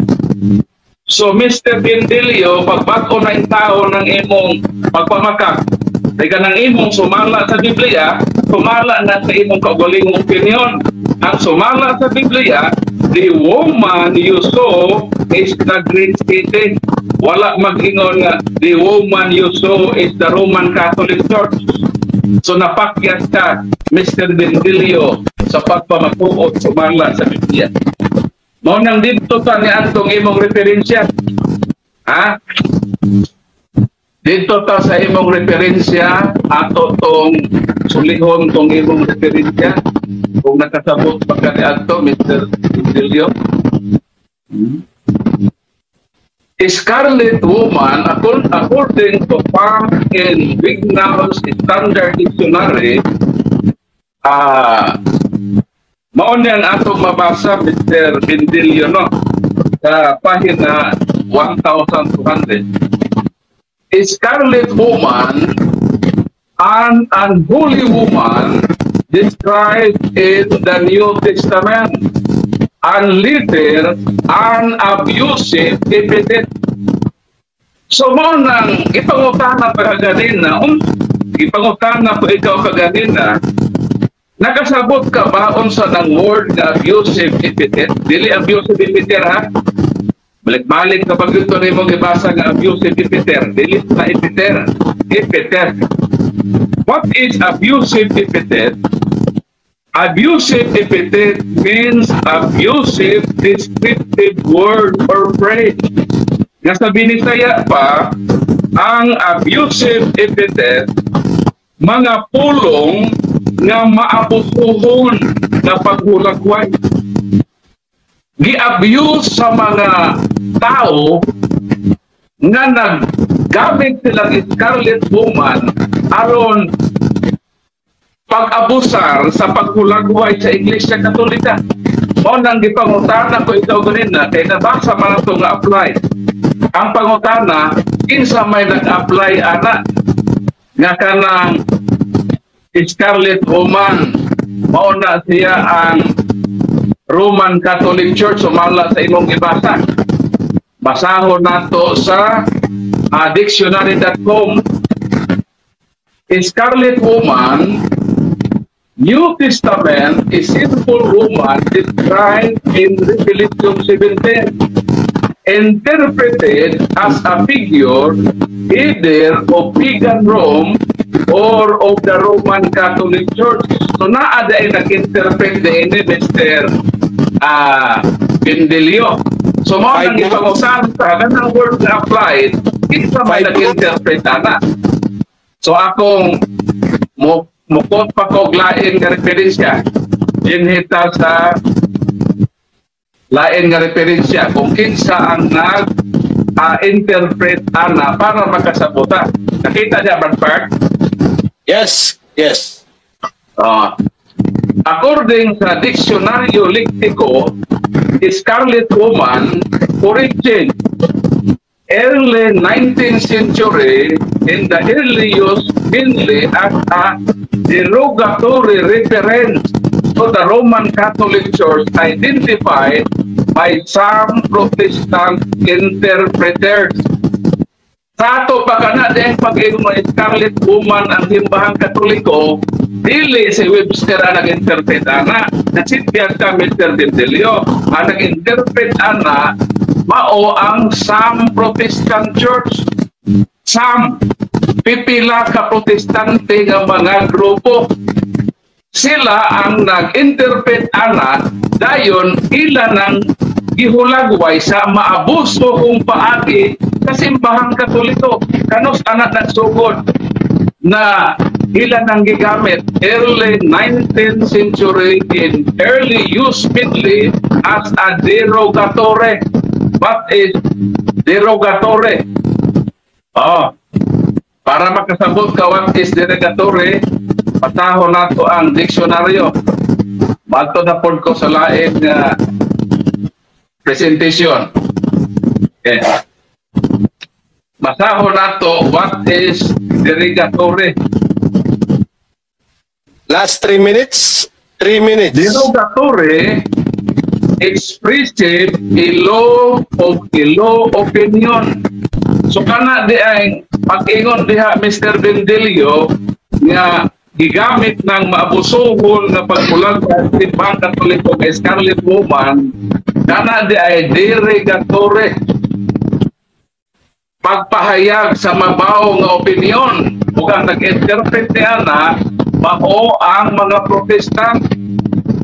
So, Mr. Bindilio, pagbag-o na yung tao ng imong pagpamakak, kaya ng imong sumala sa Biblia, sumala na sa imong kaugalingong opinion. Ang sumala sa Biblia, "The woman you saw is the great city." Wala mag-ingon nga "The woman you saw is the Roman Catholic Church." So napakyas ka, Mr. Bendilio, sa pagpamatuod sumala sa Biblia. Mao nang didto ta ni antong imong referensya. Ha? Didto ta sa imong referensya, ato tong sulihon tong imong referensya. Kung nakasabot pa ka ni adto, Mr. Bendilio. Scarlet Woman, according to Park and Wignall's Standard Dictionary, mao ni ang atong mabasa, Mr. Bendilio, no? Sa pahina 1200. Scarlet Woman, an unholy woman described in the New Testament, and later an abusive epithet. So mao nang ipangutana pa kaganina, ipangutana pa ikaw kaganina, nakasabot ka ba unsa ng word nga abusive epithet? Dili abusive epithet, ha? Balik-balik ka pag ito rin mong ibasa nga abusive epithet. Dili na epithet. Epithet. What is abusive epithet? Abusive epithet means abusive descriptive word or phrase. Nga sa Binisaya pa, ang abusive epithet, mga pulong nga maabusuhon na paghulagway. Gi-abuse sa mga tao nga naggamit silang Scarlet Woman aron pag-abusar sa paghulagway sa Iglesia Katolika. Mao nang gipangutana ko ikaw ganina kay nabasa man ato nga apply. Ang pangutana, kinsa may nag-apply ana nga kanang Scarlet Woman mao na siya ang Roman Catholic Church sumala sa imong gibasa? Basahon nato sa dictionary.com. Scarlet Woman, New Testament, a sinful woman described in Revelation 17, interpreted as a figure either of pagan Rome or of the Roman Catholic Church. So naa diay nag-interpret din ni Mr. Bendelio. So mao Five nang ipangutana sa kanang word na applied, kinsa may Five nag-interpret ana? So akong mo mukot pa ko og lain nga referensya. Dinhi ta sa lain nga referensya kung kinsa ang nag interpret ana para makasabota. Nakita niya, Brad Park? Yes. According sa Dictionario Lexico, Scarlet Woman, origin, early 19th century, in the early use mainly as a derogatory reference to the Roman Catholic Church identified by some Protestant interpreters. Sa ato pa kana din pag mo Scarlet Woman ang simbahang Katoliko, dili si Webster ang nag-interpret ana. Nasityan ka, Mr. Bendelio. Ang nag-interpret ana mao ang some Protestant Church. Some pipila ka Protestante nga mga grupo. Sila ang nag-interpret ana, dayon ila nang gihulagway sa maabuso kung paagi sa simbahang Katoliko. Kanus ana nagsugod na ila nang gigamit? Early 19th century, in early use mainly as a derogatory. What is derogatory? Oh, para makasabot ka what is derogatory, basahon nato ang diksyonaryo. Madto na pod ko sa lain nga presentation. Okay. Basahon nato what is derogatory. Last 3 minutes. 3 minutes. Derogatory, expressive a low of a low opinion. So kana di ay pag-ingon diha, Mr. Bendelio, nga gigamit ng maabusuhon nga pagbulag sa Simbahang Katoliko kay Scarlet Woman, kana di ay derogatory pagpahayag sa mabaho nga opinion, ug ang nag-interpret ni ana mao ang mga Protestant.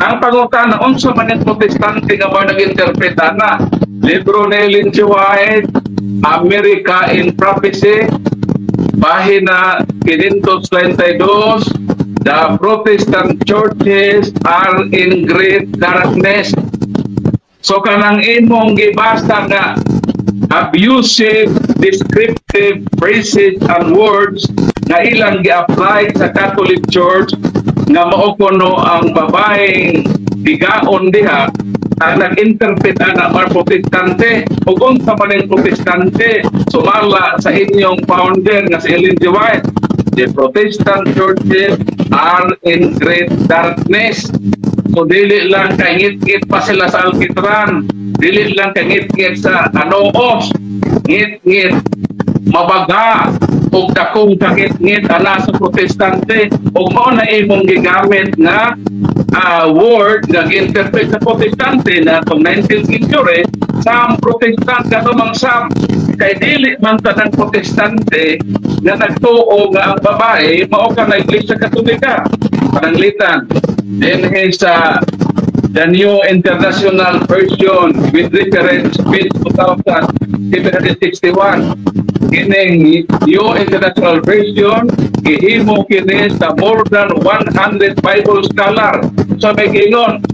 Ang pangutana, unsa man ang Protestante nga mao nag-interpret ana? Libro ni Ellen G. White, America in Prophecy, pahina 532, "The Protestant churches are in great darkness." So kanang imong gibasa nga abusive, descriptive phrases and words na ilang gi-apply sa Catholic Church nga mao kuno ang babaeng bigaon diha, ang nag-interpret ana mga Protestante. Ug unsa man ang Protestante sumala sa inyong founder nga si Ellen G. White? "The Protestant churches are in great darkness." So dili lang kay ngit-ngit pa sila sa alkitran, dili lang kay ngit-ngit sa anoos, ngit-ngit mabaga og dakong kangit-ngit ana sa Protestante, ug mao na imong gigamit nga word nga gi-interpret sa Protestante na tong 19th century sa Protestant kato mang sam kay dili man tanang Protestante nga nagtuo nga ang babae mao ka na Iglesia Katolika. Pananglitan dinhi sa The New International Version with Reference, page 2761, kining New International Version gihimo kini sa more than 100 Bible scholar. So may giingon,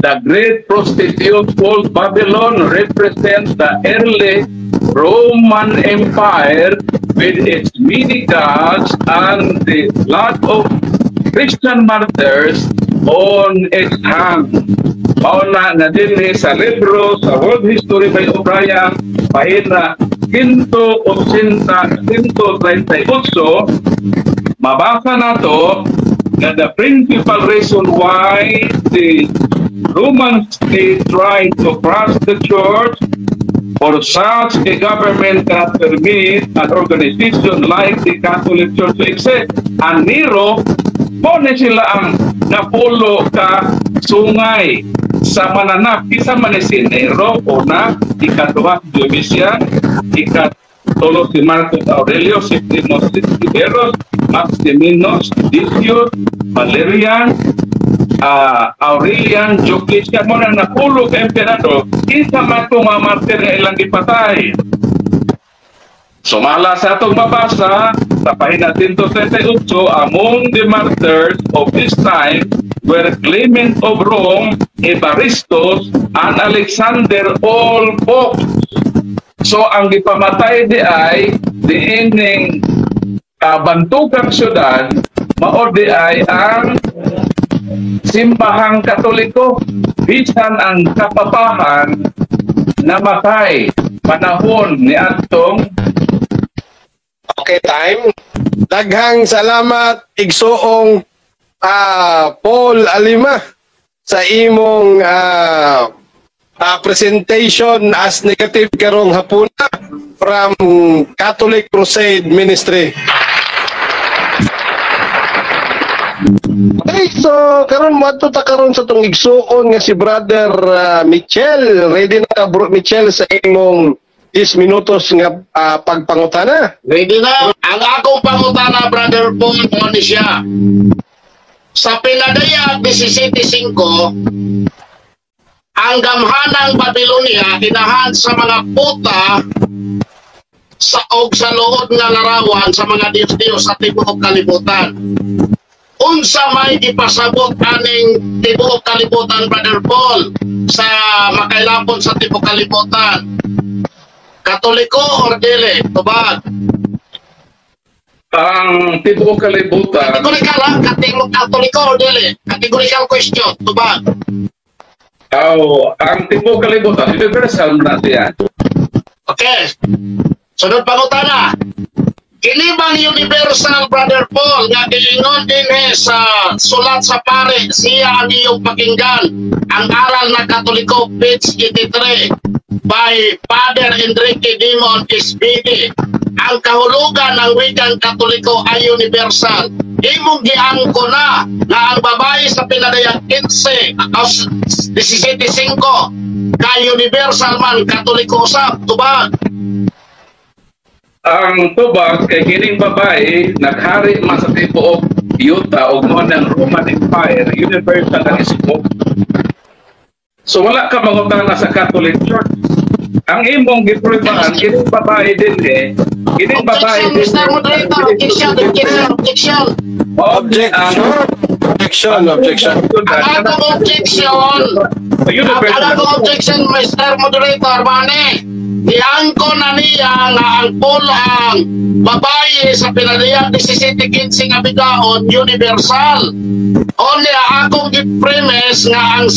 "The great prostitute called Babylon represents the early Roman Empire with its many gods and the blood of Christian martyrs on its hands." Mao na nga dinhi sa libro sa World History by O'Brien, pahina 180, 138, mabasa nato nga the principal reason why the Roman state tried to crush the church, for such a government cannot permit an organization like the Catholic Church to exist. Ang Nero, mo ni sila ang napulo ka sungay sa mananap. Isa man ni si Nero, una, ikaduha si Domitian, ikatulo si Marcus Aurelius, Septimus Severus, Maximinus, Decius, Valerian, Aurelian, Diocletian, mo na napulo ka emperador. Kinsa man ko mga martir nga ilang gipatay? Sumala sa atong mabasa sa pahina 138, among the martyrs of this time were Clement of Rome, Evaristus, and Alexander, all popes. So ang gipamatay di ay diining bantugang syudad mao di ay ang Simbahang Katoliko, bisan ang kapapahan namatay panahon ni atong Okay, time. Daghang salamat, igsuong Paul Alima, sa imong presentation as negative karong hapuna from Catholic Crusade Ministry. Okay, so karon moadto ta karon sa tong igsuon nga si Brother Michel. Ready na ka, Bro Michel, sa imong 10 minutos nga pagpangutana? Ready na. Ang akong pangutana, Brother Paul, mo ni siya. Sa Pinadayag 17.5, ang gamhanang Babylonia inahan sa mga puta sa og sa luod nga larawan sa mga diyos-diyos sa tibuok kalibutan. Unsa may gipasabot aning tibuok kalibutan, Brother Paul, sa makailapon sa tibuok kalibutan? Katoliko or dili? Tubag. Ang tibuok kalibutan. Categorical ha? Katoliko or dili? Categorical question. Tubag. Oh, ang tibuok kalibutan, universal na siya. Okay. Sunod pangutana. Kini bang universal, Brother Paul, nga giingon dinhi sa sulat sa pare, siya ang iyong pakinggan, ang aral na Katoliko, page 83, by Father Enrique Dimon SBD. nga ang kahulugan ng wikang Katoliko ay universal. Imong giangko na nga ang babae sa Pinadayag 15 o 17.5 kay universal man, Katoliko usab. Tubag. Ang tubag kay kining babae naghari man sa tibuok yuta ug mao ng Roman Empire, universal ang scope. So wala ka mangutana sa Catholic Church. Ang imong gipruebahan, kining babae dinhi, kining babae Objection, Mr. Moderator. Objection, objection, objection. Objection. Objection, objection. Ang atong objection, Universal. Ang atong objection, Mr. Moderator, mani, giangko na niya nga ang babae sa Pinadayag 17.15 nga bigaon universal. Unya akong gi-premise nga ang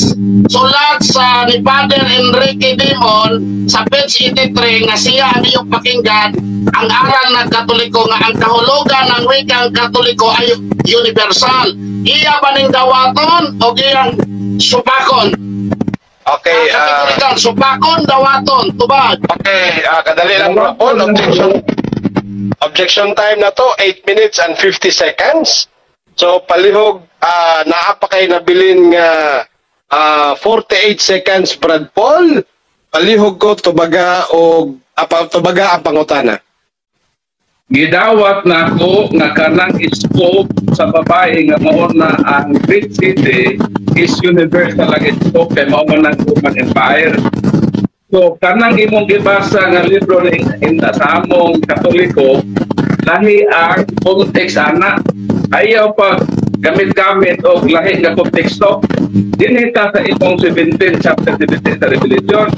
sulat sa ni Father Enrique Dimon sa page 83 nga siya ang iyong pakinggan, ang aral ng Katoliko nga ang kahulugan ng wikang Katoliko ay universal. Iya ba ning dawaton o iyang supakon? Okay, Ang kategorikal, supakon, dawaton, tubag. Okay, kadali lang, bro. Paul, objection. Objection time na to, 8 minutes and 50 seconds. So palihog, naa pa kay nabilin nga 48 seconds, Brad Paul. Palihog ko tubaga og apa, tubaga ang pangutana. Gidawat nako nga kanang scope sa babae nga mao na ang Great City is universal ang scope kay mao man ang Roman Empire. So kanang imong gibasa nga libro ni in, sa among Katoliko, lahi ang context ana. Ayaw pa gamit-gamit og lahi nga konteksto. Dinhi ta sa imong 17, chapter 17 sa Revelation.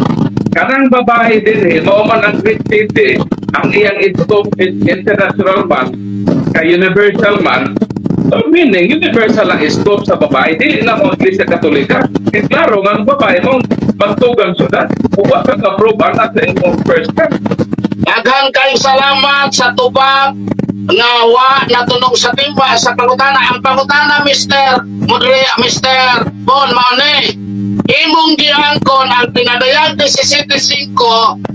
Kanang babae dinhi mao man ang Great City, ang iyang scope is international man kay universal man. So meaning universal ang scope sa babae, dili na mo Iglesia Katolika. Kay klaro nga ang babae mo magtugang syudad. Wa ka ka-prove ana sa imong first time. Daghan kayong salamat sa tubag nga wa natunong sa timba sa pangutana. Ang pangutana, Mr. Modere, Mr. Bon Maone, imong giangkon ang Pinadayag 17.5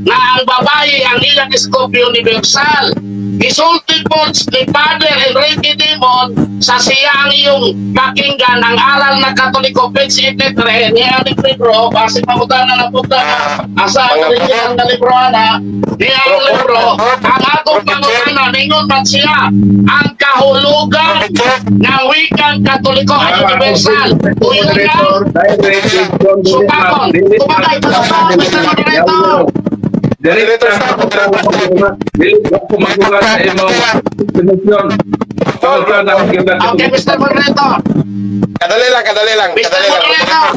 nga ang babae ang ilang scope universal. Gisulti po ni Father Enrique Dimon sa siya ang iyong pakinggan, ang aral na Katoliko, page 83 niya ang libro, base pangutana na punta asa ang Mga original na libro ana niya ang libro. Ang atong pangutana, ningon man siya ang kahulugan ng wikang Katoliko ay universal. Uyon nga supakon. Tumagay, tumagay, Mr. Moderator. Direkta dili ko magulat sa imong definition. Pangutana ang gidan. Okay, Mr. Moderator. Kadali lang, kadali lang, Mr. kadali lang. Moderator.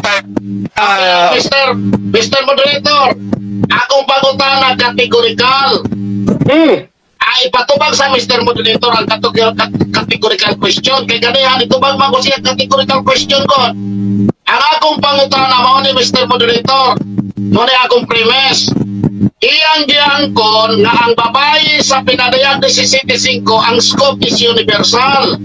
Mr. Moderator, akong pangutana categorical. Ay patubag sa Mr. Moderator ang categorical question kay ganihan itubag man ko siya categorical question ko. Ang akong pangutana mao ni, Mr. Moderator, mao ni akong premise. Iyang giangkon nga ang babae sa Pinadayag 17.5 ang scope is universal.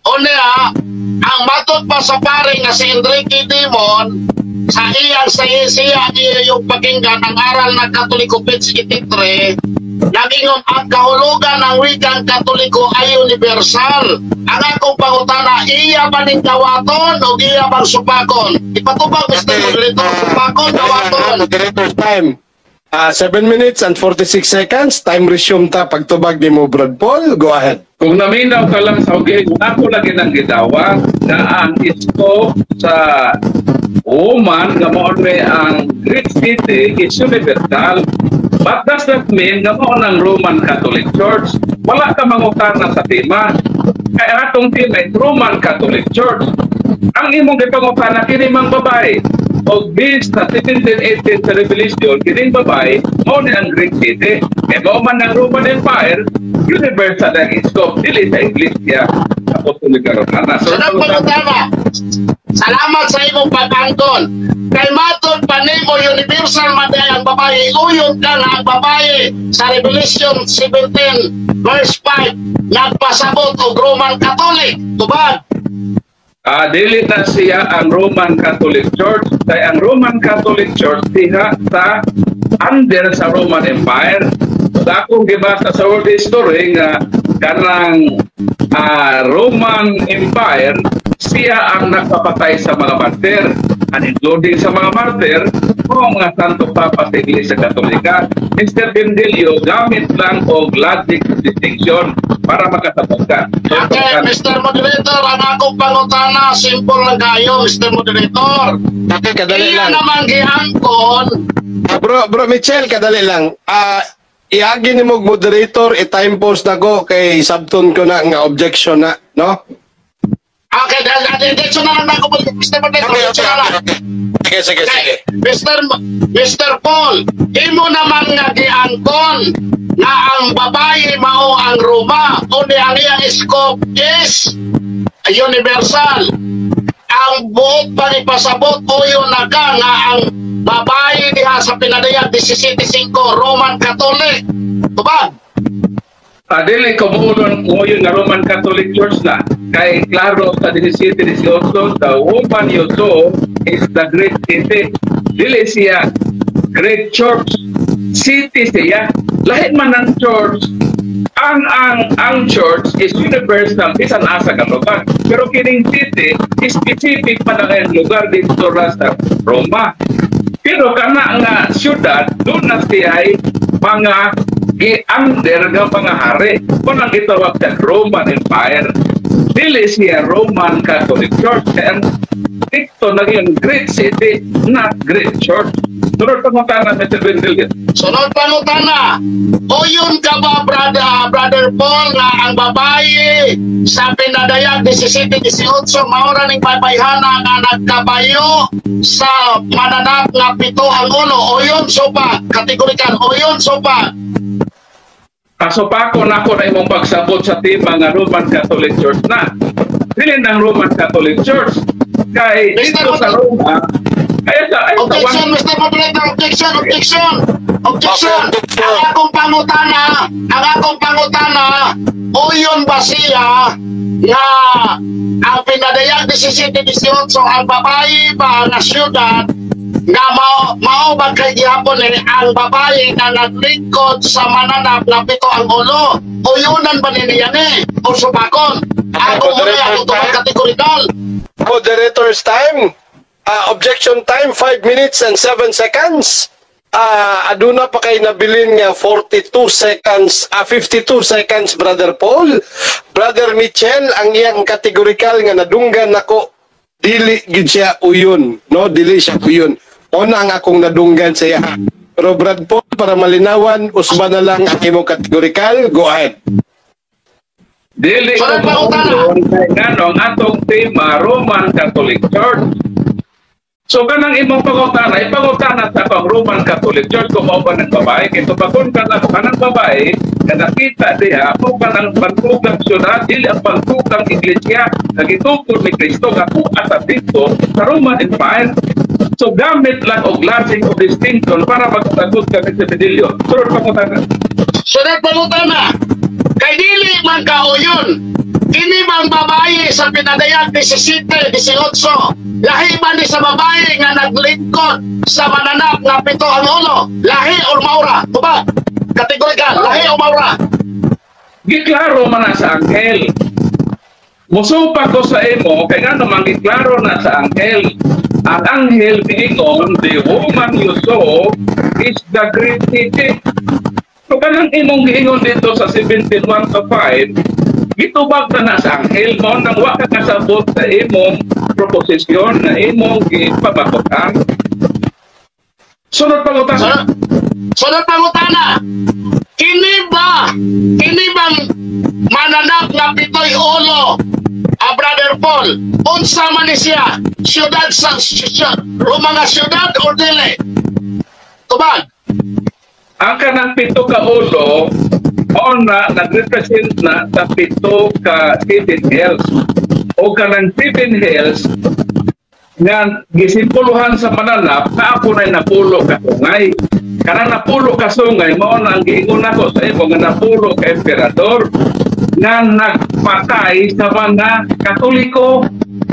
Unya, ang matod pa sa pare nga si Enrique Dimon sa iyang sa siya iyong pakinggan, ang aral ng Katoliko, page 83, nagingon ang kahulugan ng wikang Katoliko ay universal. Ang akong pangutana, iya ba ning dawaton o iya bang supakon? Ipatubag, Mr. Moderator, supakon, dawaton. Moderator's time. 7 minutes and 46 seconds. Time resume ta pagtubag ni mo, Brad Paul. Go ahead. Kung naminaw ka lang sa ugay, ako lagi nang gidawa na ang scope sa woman nga mao ni ang Great City is universal. But does that mean nga mao ng Roman Catholic Church? Wala ka mangutana sa tema. Kaya atong tema is Roman Catholic Church. Ang imong gipangutana, kini mang babae. Og based sa 1718 sa Revelation, kining babae mao ni ang Great City. Kay mao man ang Roman Empire, universal ang scope, dili sa Iglesia Apostolika Romana. So, Sa nang pangutana, salamat sa imong pag-angkon. Kay matod pa nimo universal man diay ang babae, uyon ka nga ang babae sa Revelation 17 verse 5 nagpasabot og Roman Catholic. Tubag. Dili na siya ang Roman Catholic Church kay ang Roman Catholic Church diha sa under sa Roman Empire. So Akong gibasa sa world history nga kanang Roman Empire siya ang nagpapatay sa mga martyr, and including sa mga martyr o mga Santo Papa sa Iglesia Katolika. Mr. Bendilio, gamit lang og logic distinction para makasabot ka. Okay, Mr. Moderator, ang akong pangutana, simple lang kayo, Mr. Moderator. Okay, kadali Iya lang. Naman giangkon. Bro, Michelle, kadali lang. Iagi ni mo moderator, i-time pause na ko kay sabton ko na nga objection na, no? Okay, diretso na lang ako, Mr. Moderator, diretso na lang. Sige, sige, sige. Okay, Mr. Paul, imo naman nga giangkon nga ang babae mao ang Roma, kundi ang iyang scope is universal. Ang buot pa ipasabot, uyon na ka nga ang babae diha sa pinadayag 17.5 Roman Catholic. Tubag. Dili ko muulon ngayon nga Roman Catholic Church na kay klaro sa 17:18, "The woman you saw is the great city." Dili siya great church, city siya. Lahi man ang church. Ang church is universal bisan asa ka lugar, pero kining city specific pa na ang lugar dito ra sa Roma. Pero kana nga syudad, doon na siya ay mga gi-under nga mga hari. Kung ang gitawag sa Roman Empire, dili siya Roman Catholic Church. Kaya ang dito naging great city, not great church. Sunod pangutana, Mr. Bendilio. Sunod pangutana. Uyon ka ba, brother Paul, nga ang babae sa pinadayag 17-18 mao ra ning baybayhana nga nagkabayo sa mananap nga pito ang ulo? Uyon, supa? Kategorikal, uyon, supa? Kasupako nako na imong pagsabot sa tema nga Roman Catholic Church na. Dili ng Roman Catholic Church. Kay dito sa Roma, ay sa Objection, Mr. Moderator, objection, objection, objection. Okay, objection. Ang akong pangutana, uyon ba siya nga ang pinadayag 17-18, ang babae ba nga syudad nga mao ba kay gihapon eh, ang babae nga naglingkod sa mananap na pito ang ulo? Uyunan ba niya ni o supakon? Ako muna ako tumang kategorikal. Moderator's time. Objection time, 5 minutes and 7 seconds. Aduna pa kay nabilin nga 42 seconds, 52 seconds, Brother Paul. Brother Michel, ang iyang kategorikal nga nadunggan nako, dili gid siya uyon, no? Dili siya uyon. Mao na ang akong nadunggan sa iya. Pero Brad Paul, para malinawan, usba na lang ang imong kategorikal. Go ahead. Dili ko Sunod pangutana. Mauyon kay ngano ang atong tema Roman Catholic Church. So kanang imong pangutana, ipangutana sa akong Roman Catholic Church kung mao ba ng babae. Kay tubagon ka na kanang babae nga nakita diha mo kanang pantukang syudad, dili ang pantukang iglesia nga gitukod ni Kristo nga kuha sa dito sa Roman Empire. So gamit lang og logic of distinction para magsagot kami sa Bedilio. Sunod pangutana. Sunod pangutana. Kay dili man kauyon. Kini bang babae sa pinadayag 17, 18, lahi ba ni sa babae nga naglingkod sa mananap nga pito ang ulo? Lahi or maura? Tubag. Kategorikal, lahi o maura? Giklaro man na sa anghel. Musupa ko sa imo kay ngano man giklaro na sa anghel. Ang anghel miingon, "The woman you saw is the great city." So kanang imong giingon dito sa 17:1 to 5, gitubag na na sa anghel mo nang wa ka kasabot sa imong proposisyon na imong gipabakutan. Sunod pangutana. Sunod pangutana. Kini bang mananap nga pitoy ulo, Brother Paul, unsa man ni siya? Siyudad sa Roma nga siyudad o dili? Tubag. Ang kanang pito ka ulo mao na nag-represent na sa pito ka seven hills, o kanang seven hills nga gisimpuluhan sa mananap na ako na napulo ka sungay. Kanang napulo ka sungay mao na ang giingon nako sa imo nga napulo ka emperador nga nagpatay sa mga Katoliko.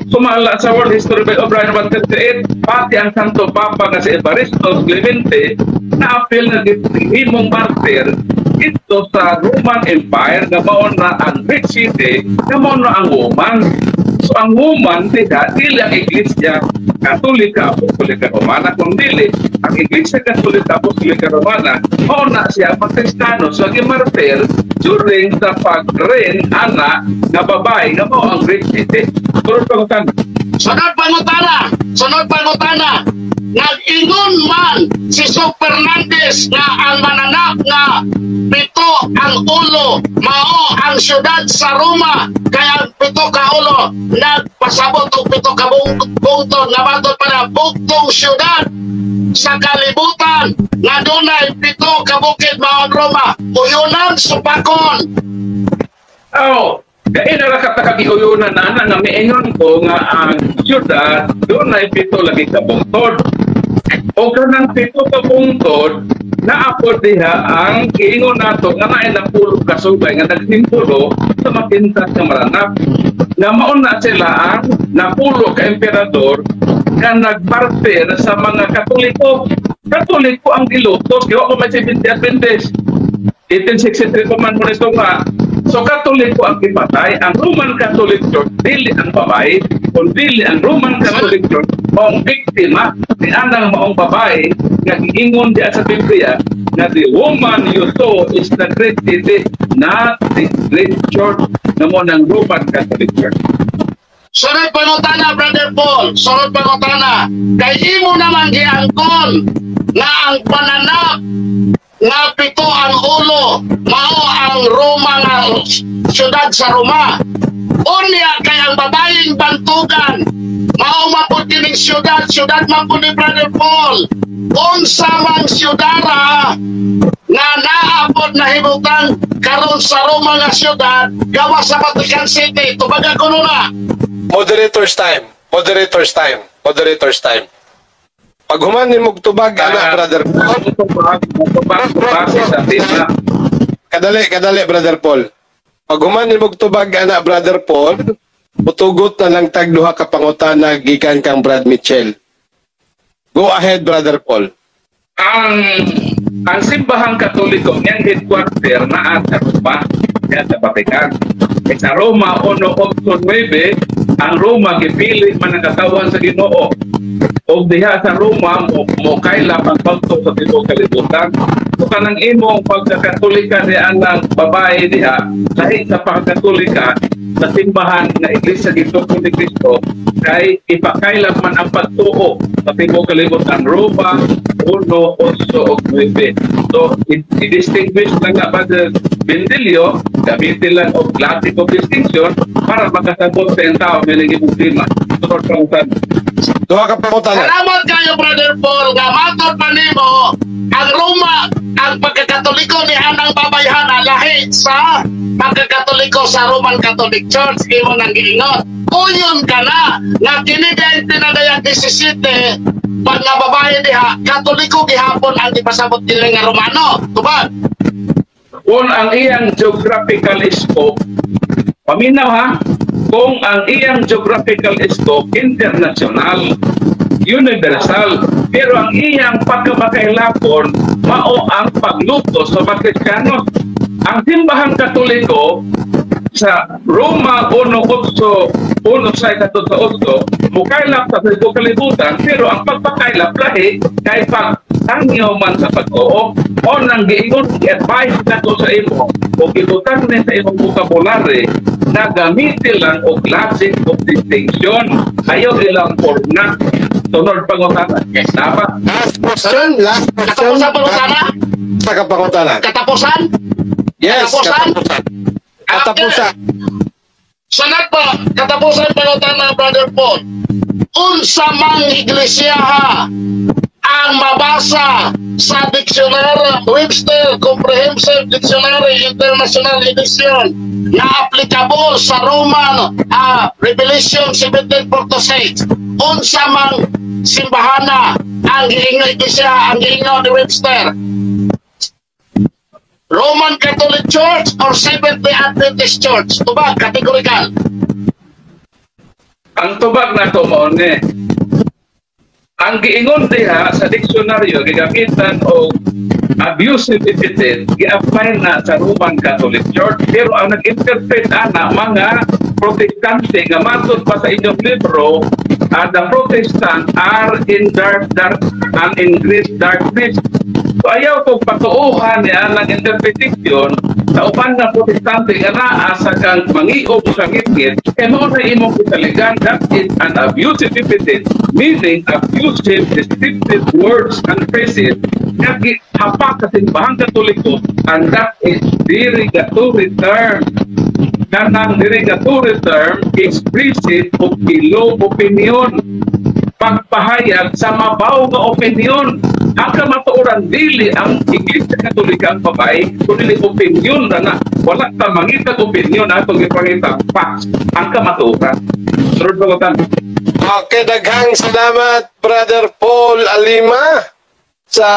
Sumala sa World History by O'Brien 138, pati ang Santo Papa nga si Evaristo Clemente na apil na gihimong martyr. Ito sa Roman Empire nga mao na ang Great City, nga mao na ang woman. So ang woman diha dili ang Iglesia Katolika Apostolika Romana, kung dili ang Iglesia Katolika Apostolika Romana mao na siya ang Kristiyano. So gimartir during sa pag-reign ana nga babae nga mao ang Great City. Sunod pangutana. Sunod pangutana, sunod pangutana. Nag-ingon man si Soc Fernandez nga ang mananap nga pito ang ulo mao ang syudad sa Roma, kaya ang pito ka ulo nagpasabot og pito ka bungtod nga matod pa na bugtong syudad sa kalibutan nga dunay pito ka bukid mao ang Roma. Uyunan, supakon. Oh, kaya na ra ka giuyunan na ana nga miingon ko nga ang syudad dunay pito lagi ka bungtod. O kanang pito ka bungtod naapod diha ang giingon nato nga naay napulo ka sugay nga nagsimbolo sa makintas nga maranap. Nga mao na sila ang napulo ka emperador nga nagmartir sa mga Katoliko. Katoliko ang gilutos, kaya ko may 70 Adventist. 1863 pa man mo nito nga. So Katoliko ang gipatay, ang Roman Catholic Church dili ang babae, kun dili ang Roman Catholic Church maong biktima ni anang maong babae nga giingon diha sa Biblia nga the woman you saw is the great city, not the great church nga mao ng Roman Catholic Church. Sunod pangutana, Brother Paul. Sunod pangutana. Kay imo naman giangkon nga ang pananap nga pito ang ulo mao ang Roma nga syudad sa Roma. Unya kay ang babayeng bantugan mao mapud kining syudad, syudad man pud ni Brother Paul. Unsa mang syudara nga naapod na hibutang karon sa Roma nga syudad gawas sa Vatican City? Tubaga kuno na. Moderator's time. Moderator's time. Moderator's time. Pag human ni tubag ana, Brother Paul. Tubag, tubag, base sa tema. Kadali, kadali, Brother Paul. Pag human ni tubag ana, Brother Paul, mutugot na lang tag duha ka pangutana gikan kang Brad Mitchell. Go ahead, Brother Paul. Ang simbahang Katoliko niyang headquarter naa sa Roma, niya sa Vatican. E sa Roma 1:8:9, ang Roma gipili man ang katawan sa Ginoo. Og diha sa Roma mo kaila ang pagtuo sa tibuok kalibutan. So kanang imong pagkakatolika ni anang babae diha, lahi sa pagkatolika sa simbahan nga Iglesia Gituko ni Cristo, kay ipakailan man ang pagtuo sa tibuok kalibutan, Roma 1:8-9. So i-distinguish lang nga ba Bendilio, gamitin lang og logic of distinction para makasabot sa tao nga imong tema. Sunod pangutana. Duha ka pangutana. Salamat kayo, Brother Paul, nga matod pa nimo ang Roma, ang pagkakatoliko ni anang babayhana lahi sa pagkakatoliko sa Roman Catholic Church imo nang giingon. Uyon ka na nga kini kay tinadayang 17 pag nga babae diha Katoliko gihapon ang ipasabot nila nga Romano. Tubag. Kung ang iyang geographical scope, paminaw ha, kung ang iyang geographical scope international, universal, pero ang iyang pagkamakahilapon mao ang paglutos sa mga Kristiyano. Ang simbahang Katoliko sa Roma 1:8, 1:6 sa 8, mukaylap sa tibuok kalibutan, pero ang pagpakaylap lahi kay pagtangyaw man sa pag-oo o nang giingon, i-advise nato sa imo o gibutang ni sa imong vocabulary na gamitin lang og logic of distinction, ayaw ilang forna. Sunod pangutana. Dapat Last question, last question. Katapusan pangutana? Sa kapangutana. Katapusan? Yes, Katapusan? Katapusan. Katapusan. Sunod po, katapusan pangutana, Brother Paul. Unsa mang iglesia ha ang mabasa sa dictionary Webster Comprehensive Dictionary International Edition na applicable sa Roman Revelation 17:46? Unsa mang simbahana ang giingon, iglesia ang giingon ni Webster? Roman Catholic Church or Seventh-day Adventist Church? Tubag, categorical. Ang tubag na to mao ni ang giingon diha sa diksyonaryo gigamitan og Abusive epithet gi-apply na sa Roman Catholic Church, pero ang nag-interpret ana mga Protestante nga matod pa sa inyong libro, the Protestant are in dark dark and in great darkness. So ayaw kong patuuhan niya ng interpretation sa uban nga Protestante nga naa sa kang mangiog sa ngitngit kay mao na imong kisaligan. That is an abusive epithet, meaning abusive, descriptive words and phrases nga gihapak sa Simbahang Katoliko, and that is derogatory term. Kanang derogatory term, expressive of below opinion, pagpahayag sa mabaw nga opinion. Ang kamatuoran, dili ang Iglesia Katolika ang babae, kundi opinion na na. Wala ta mangitag opinion, atong ipangita facts ang kamatuoran. Sunod pa. Okay, daghang salamat, Brother Paul Alima sa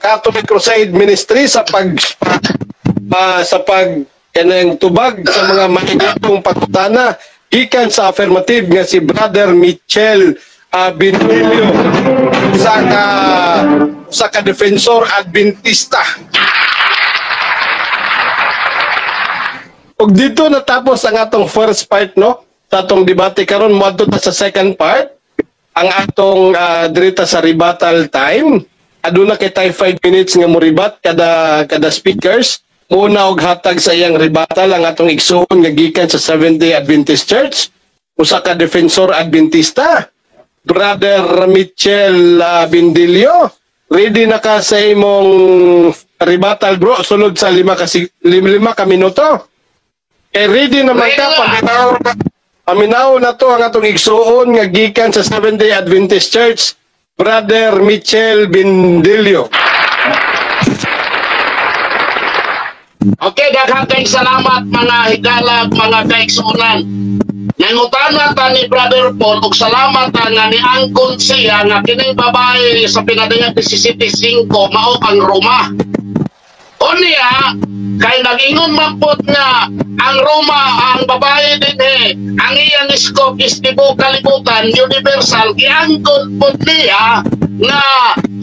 Catholic Crusade Ministry sa pag kanang tubag sa mga mainitong pangutana gikan sa affirmative nga si Brother Michel Benilio sa ka defensor Adventista. Ug dito natapos ang atong first part, no, sa atong debate karon. Moadto ta sa second part ang atong dirita sa rebuttal time. Aduna kay tay 5 minutes nga moribat kada kada speakers. Muna og hatag sa iyang rebuttal ang atong igsuon nga gikan sa Seventh Day Adventist Church, usa ka defensor Adventista, Brother Michel Bindilio. Ready na ka sa imong rebuttal, bro? Sulod sa 5 ka minuto. Eh, ready naman ka, paminaw na to ang atong igsuon nga gikan sa Seventh Day Adventist Church, Brother Michel Bindilio. Okay, daghang kay salamat, mga higalag, mga kaigsuonan. Nangutana ta ni Brother Paul og salamat ta nga niangkon siya nga kining babae sa Pinadayag 17:5 mao ang Roma. Unya, kay nag-ingon man pod nga ang Roma, ang babae dinhi, ang iyang scope is tibuok kalibutan, universal, giangkon pod niya nga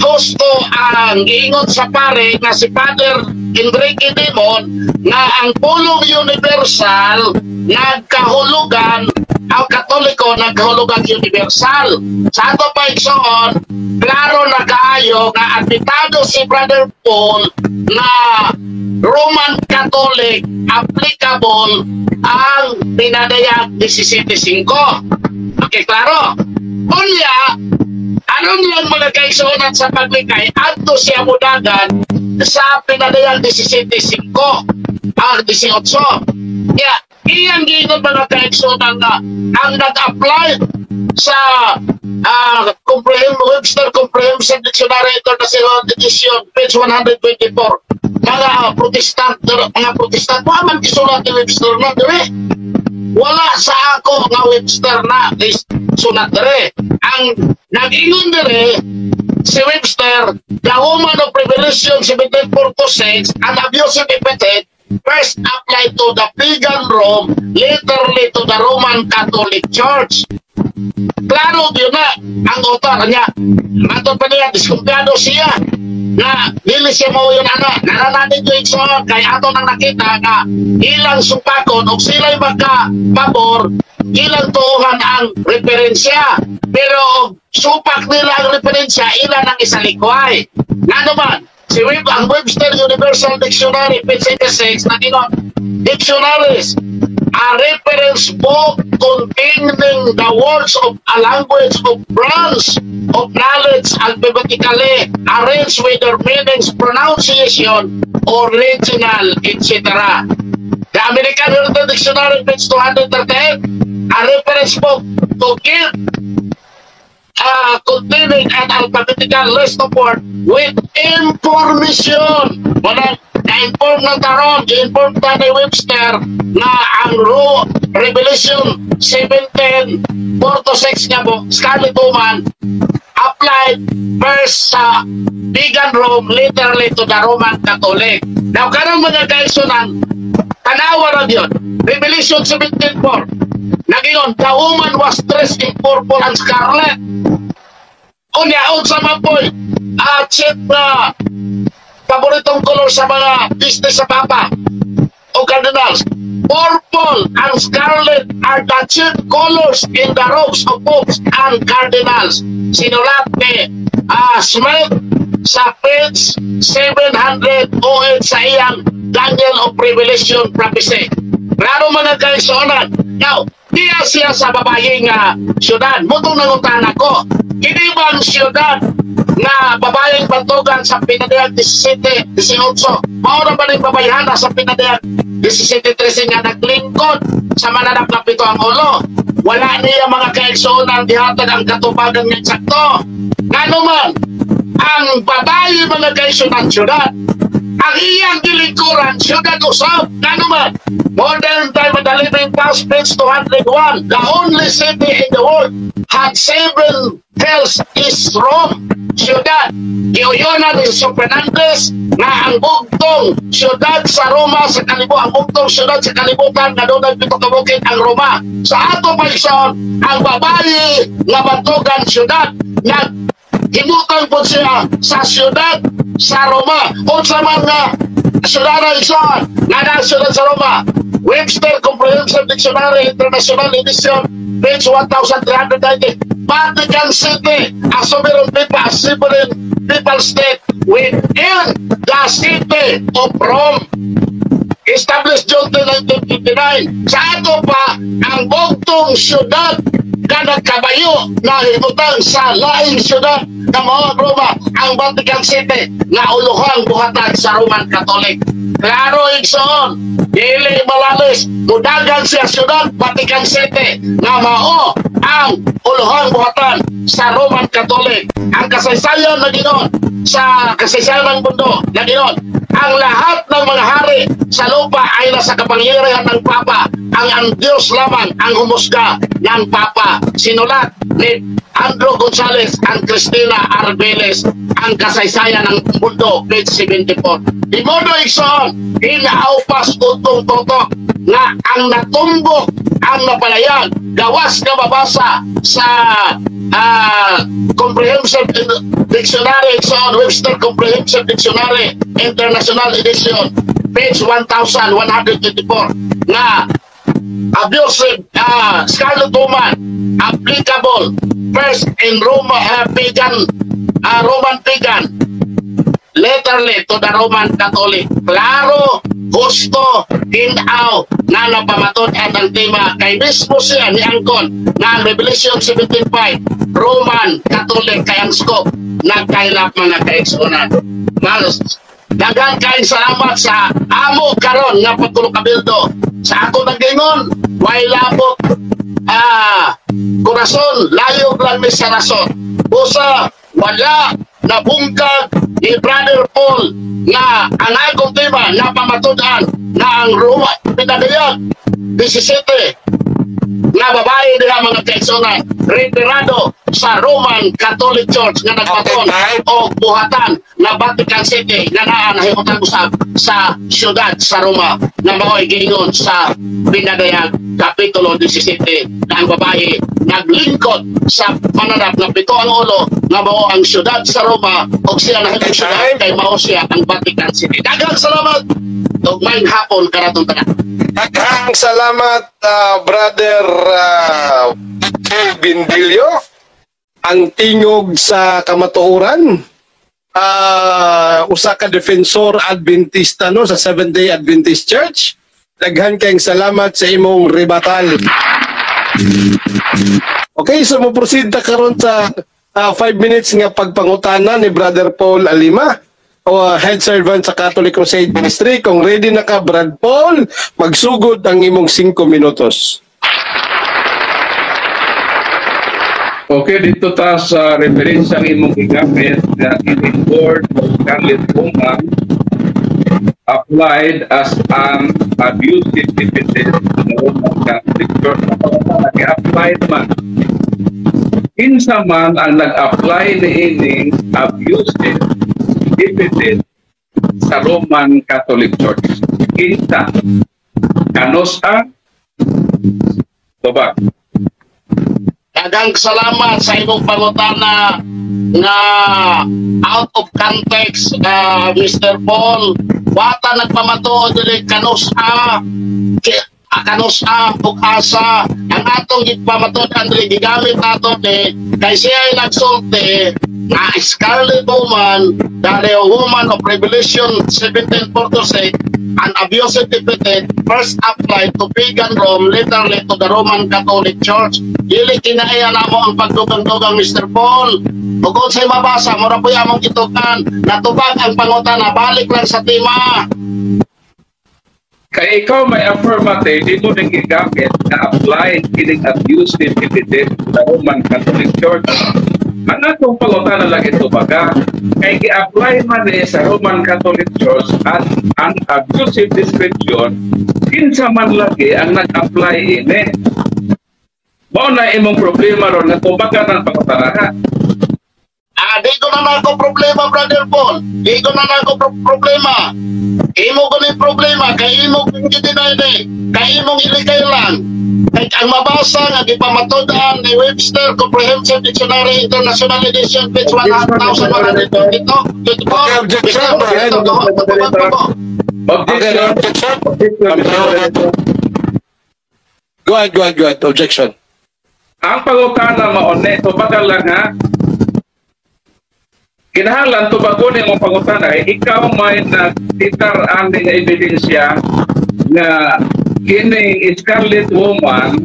husto ang giingon sa pare nga si Father Enrique Dimon nga ang pulong universal nagkahulugan ang Katoliko, nagkahulugan universal. Sa ato pa, igsoon, klaro na kaayo nga admitado si Brother Paul na Roman Catholic applicable ang Pinadayag 17:5. Okay, klaro. Unya, aron lang mga kaigsuonan sa paglikay, adto siya mudagan sa Pinadayag 17:5, ang 18. Kaya, iyang giingon, mga kaigsuonan, nga ang nag-apply sa Webster Comprehensive Dictionary International Edition, page 124, mga Protestant, wa man gisulat ni Webster na dire. Wala sa ako nga Webster na is sulat dire. Ang nag-ingon dire si Webster, the woman of Revelation 17:4-6, an abusive epithet first applied to the pagan Rome, literally to the Roman Catholic Church. Klaro yun na ang author niya. Matod pa niya, diskumpiyado siya na dili siya mo yun ana. Narananin ko igsoon kay ato nang nakita nga ilang supakon og sila'y maka pabor, ilang tuuhan ang referensya. Pero og supak nila ang referensya, ilan ang isalikway. Nga naman, si Web, ang Webster Universal Dictionary, page 86, nagingon, dictionaries, a reference book containing the words of a language of branch of knowledge alphabetically arranged with their meanings, pronunciation, original, etc. The American Heritage Dictionary, page 238, a reference book to give containing an alphabetical list of words with information. Wala, na-inform na taron, i-inform ta ni Webster na ang Revelation 17, 4 to 6 nga po, Scarlet Woman, applied first sa pagan Rome, literally to the Roman Catholic. Now, karong mga kaigsuonan, tanawa ra yun. Revelation 17:4. Nagingon, the woman was dressed in purple and scarlet. Unya, unsa man po'y chief na paboritong color sa mga business sa Papa o cardinals? Purple and scarlet are the chief colors in the robes of popes and cardinals. Sinulat ni Smith sa page 708 sa iyang Daniel of Revelation Prophecy. Klaro, mga kaigsuonan. Now, diya siya sa babae nga syudad. Mao tong nangutana ko. Kini bang syudad nga babaeng bantugan sa Pinadayag 17, 18? Mao na ba ning babayhana sa Pinadayag 17.13 nga naglingkod sa mananap na pito ang ulo? Wala niya, mga kaigsuonan, gihatag ang katubagan nga eksakto. Ngano man, ang babae, mga kaigsuonan, syudad. Ang iyang gilingkuran, syudad usab. Ngano man, Modern Time of the Living Past, page 201, the only city in the world had seven hells is Rome. Syudad. Giuyonan ni Iso Fernandez nga ang bugtong syudad sa Roma sa kalibo ang bugtong syudad sa kalibutan nga dunay pito ka bukid ang Roma. Sa ato pa, igsoon, ang babae nga bantugan syudad, nag himutang po siya sa syudad sa Roma. Unsa man nga syudad na, igsoon, nga na syudad sa Roma? Webster Comprehensive Dictionary International Edition, page 1390. Vatican City, a sovereign people, a sovereign people state within the city of Rome. Established June 10, 1959. Sa ato pa, ang bugtong syudad nga nagkabayo na himutang sa laing syudad nga mao ang Roma, ang Vatican City, nga uluhang buhatan sa Roman Catholic. Klaro, igsoon, dili malalis, mudagan siya syudad Vatican City nga mao ang uluhang buhatan sa Roman Catholic. Ang kasaysayan na ginon sa kasaysayan ng mundo na ginon, ang lahat ng mga hari sa lupa ay nasa kapangyarihan ng Papa. Ang Diyos lamang ang humusga ng Papa. Sinulat ni Andrew Gonzalez and Cristina Arbeles, Ang Kasaysayan ng Mundo, page 74. Di modo, igsoon, inaupas utong totok nga ang natumbok ang napalayag gawas nga mabasa sa Comprehensive Dictionary, igsoon, Webster Comprehensive Dictionary International Edition, page 1124, nga abusive scarlet woman applicable first in Roma, pagan, Roman pagan, literally to the Roman Catholic. Klaro, husto, hinaw na napamatud-an ang tema kay mismo siya ni angkon na ang Revelation 17.5 Roman Catholic kay ang scope nagkailap, mga kaigsuonan. Mas daghan kayong salamat sa amo karon nga pagtulok-kabildo. Sa ako nagingon, way labot kurason, layog lang mi sa rason. Busa wala nabungkag ni Brother Paul nga ang akong tema napamatud-an na ang Roma pinadayag 17 nga babae diha, mga kaigsuonan, retirado sa Roman Catholic Church nga nagbaton o buhatan nga Vatican City nga naa nahimutang usab sa siyudad sa Roma nga mao'y giingon sa Pinadayag Kapitulo 17 na ang babae naglingkod sa mananap nga pito ang ulo nga mao ang siyudad sa Roma o siya nahimong siyudad kay mao siya ang Vatican City. Daghang salamat ug maayong hapon kanatong tanan. Daghang salamat, Brother Bindilio. Ang tingog sa kamatuoran. Usa ka defensor Adventista, no, sa Seventh Day Adventist Church. Daghan kayong salamat sa imong rebuttal. Okay, so mo proceed ta karon sa 5 minutes nga pagpangutana ni Brother Paul Alima o head servant sa Catholic Crusade Ministry. Kung ready na ka, Brad Paul, magsugod ang imong 5 minutos. Okay, dito ta sa referensyang imong gigamit na kining word of scarlet woman applied as an abusive epithet to the Roman Catholic Church. Nag-apply man. Kinsa man ang nag-apply niining abusive epithet sa Roman Catholic Church? Kinsa? Kanos ang? Tubag. Daghang salamat sa imong pangutana nga out of context, Mr. Paul. Wata nagpamatuod dili kanus-a kanus-a ug asa ang atong gipamatuod-an dili. Gigamit nato ni kay siya ay nagsulti nga Scarlet Woman, the woman of Revelation 17:46, an abusive epithet first applied to pagan Rome, literally to the Roman Catholic Church. Dili kinaiya namo ang pagdugang-dugang, Mr. Paul. Ug unsay mabasa, mura po'y among gitukan. Natubag ang pangutana, balik lang sa tema. Kay ikaw may affirmative, di mo ning gigamit na apply kining abusive epithet sa Roman Catholic Church. Ang atong pangutana lang ito baga, kay gi-apply man ni sa Roman Catholic Church at ang abusive description, kinsa man lagi ang nag-apply ini? Mao na imong problema ron nga tubagan ang pangutana. Ah, di ko na nako problema, Brother Paul. Di ko na nako problema. Imo ko ni problema kay imo kung gideny ni. Kay imong ilikay lang. Kay ang mabasa nga gipamatud-an ni Webster Comprehensive Dictionary International Edition, page 1122. Okay, objection. Objection. Objection. Objection. Go ahead, go ahead, go ahead. Objection. Ang pangutana mao ni, tubagan lang ha. Kinahanglan tubagon imong pangutana eh, ikaw may nagtitar ani nga ebidensya nga kining Scarlet Woman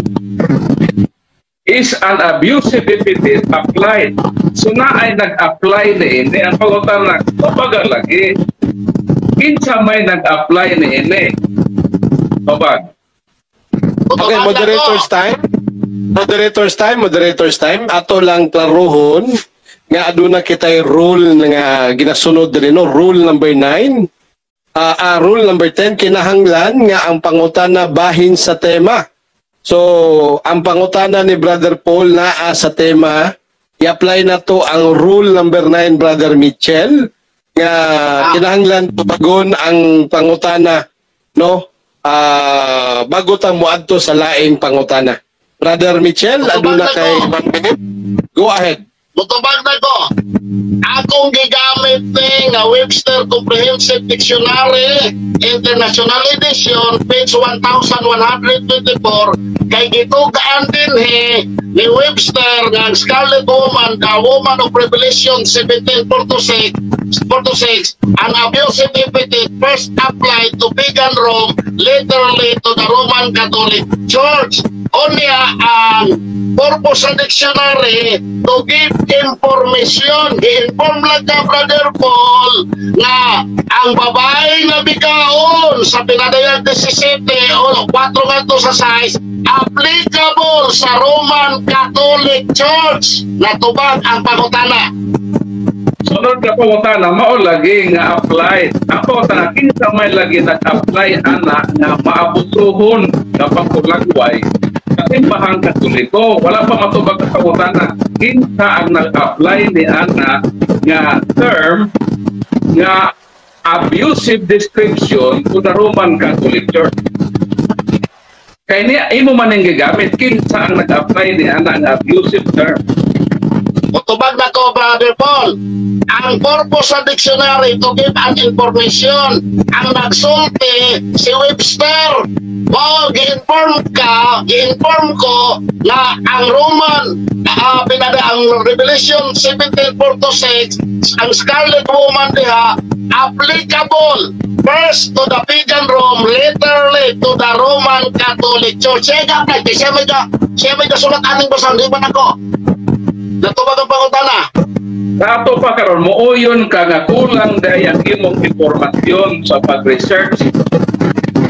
is an abusive epithet applied. So na ay nag-apply ni ini. Ang pangutana, tubagan lagi. Kinsa may nag-apply ni ini? Tubag. Okay, moderator's time. Moderator's time, moderator's time. Ato lang klarohon nga aduna kitay rule nga ginasunod diri, no? Rule number 9. Rule number 10, kinahanglan nga ang pangutana bahin sa tema. So, ang pangutana ni Brother Paul naa sa tema, i-apply na to ang rule number 9, Brother Mitchell, nga kinahanglan tubagon ang pangutana, no? Bago tang moadto sa laing pangutana. Brother Mitchell, Mutubag aduna na kay ko. 1 minute. Go ahead. Mutubag na ko. Akong gigamit ni nga Webster Comprehensive Dictionary International Edition, page 1124, kay gitugaan din he ni Webster nga ang Scarlet Woman, the woman of Revelation 17:46 46, an abusive epithet first applied to pagan Rome, literally to the Roman Catholic Church. Unya ang purpose sa dictionary, to give information. Gi-inform lang ka, Brother Paul, nga ang babae nga bikaon sa Pinadayag 17 o 4 ngadto sa 6, applicable sa Roman Catholic Church. Natubag ang pangutana. Sunod ka pangutana, mao lagi nga apply. Ang pangutana, kinsa may lagi nag-apply ana nga maabusuhon nga pagkulagway sa Simbahang Katoliko? Wala pa matubag sa pangutana. Kinsa ang nag-apply ni ana nga term nga abusive description to the Roman Catholic Church? Kay niya, imo man ang gigamit, kinsa ang nag-apply ni ana nga abusive term? Mutubag na ko, Brother Paul. Ang purpose sa dictionary, to give an information. Ang nagsulti, si Webster. O, gi-inform ka, gi-inform ko na ang Roman, pinada, ang Revelation 17:4 to 6, ang Scarlet Woman diha, applicable first to the pagan Rome, literally to the Roman Catholic Church. Siya ga-apply, kay siya may sulat aning basan, di ba nako? Natubag ang pangutana. Sa ato pa karon, muuyon ka nga kulang dahil ang imong impormasyon sa pag-research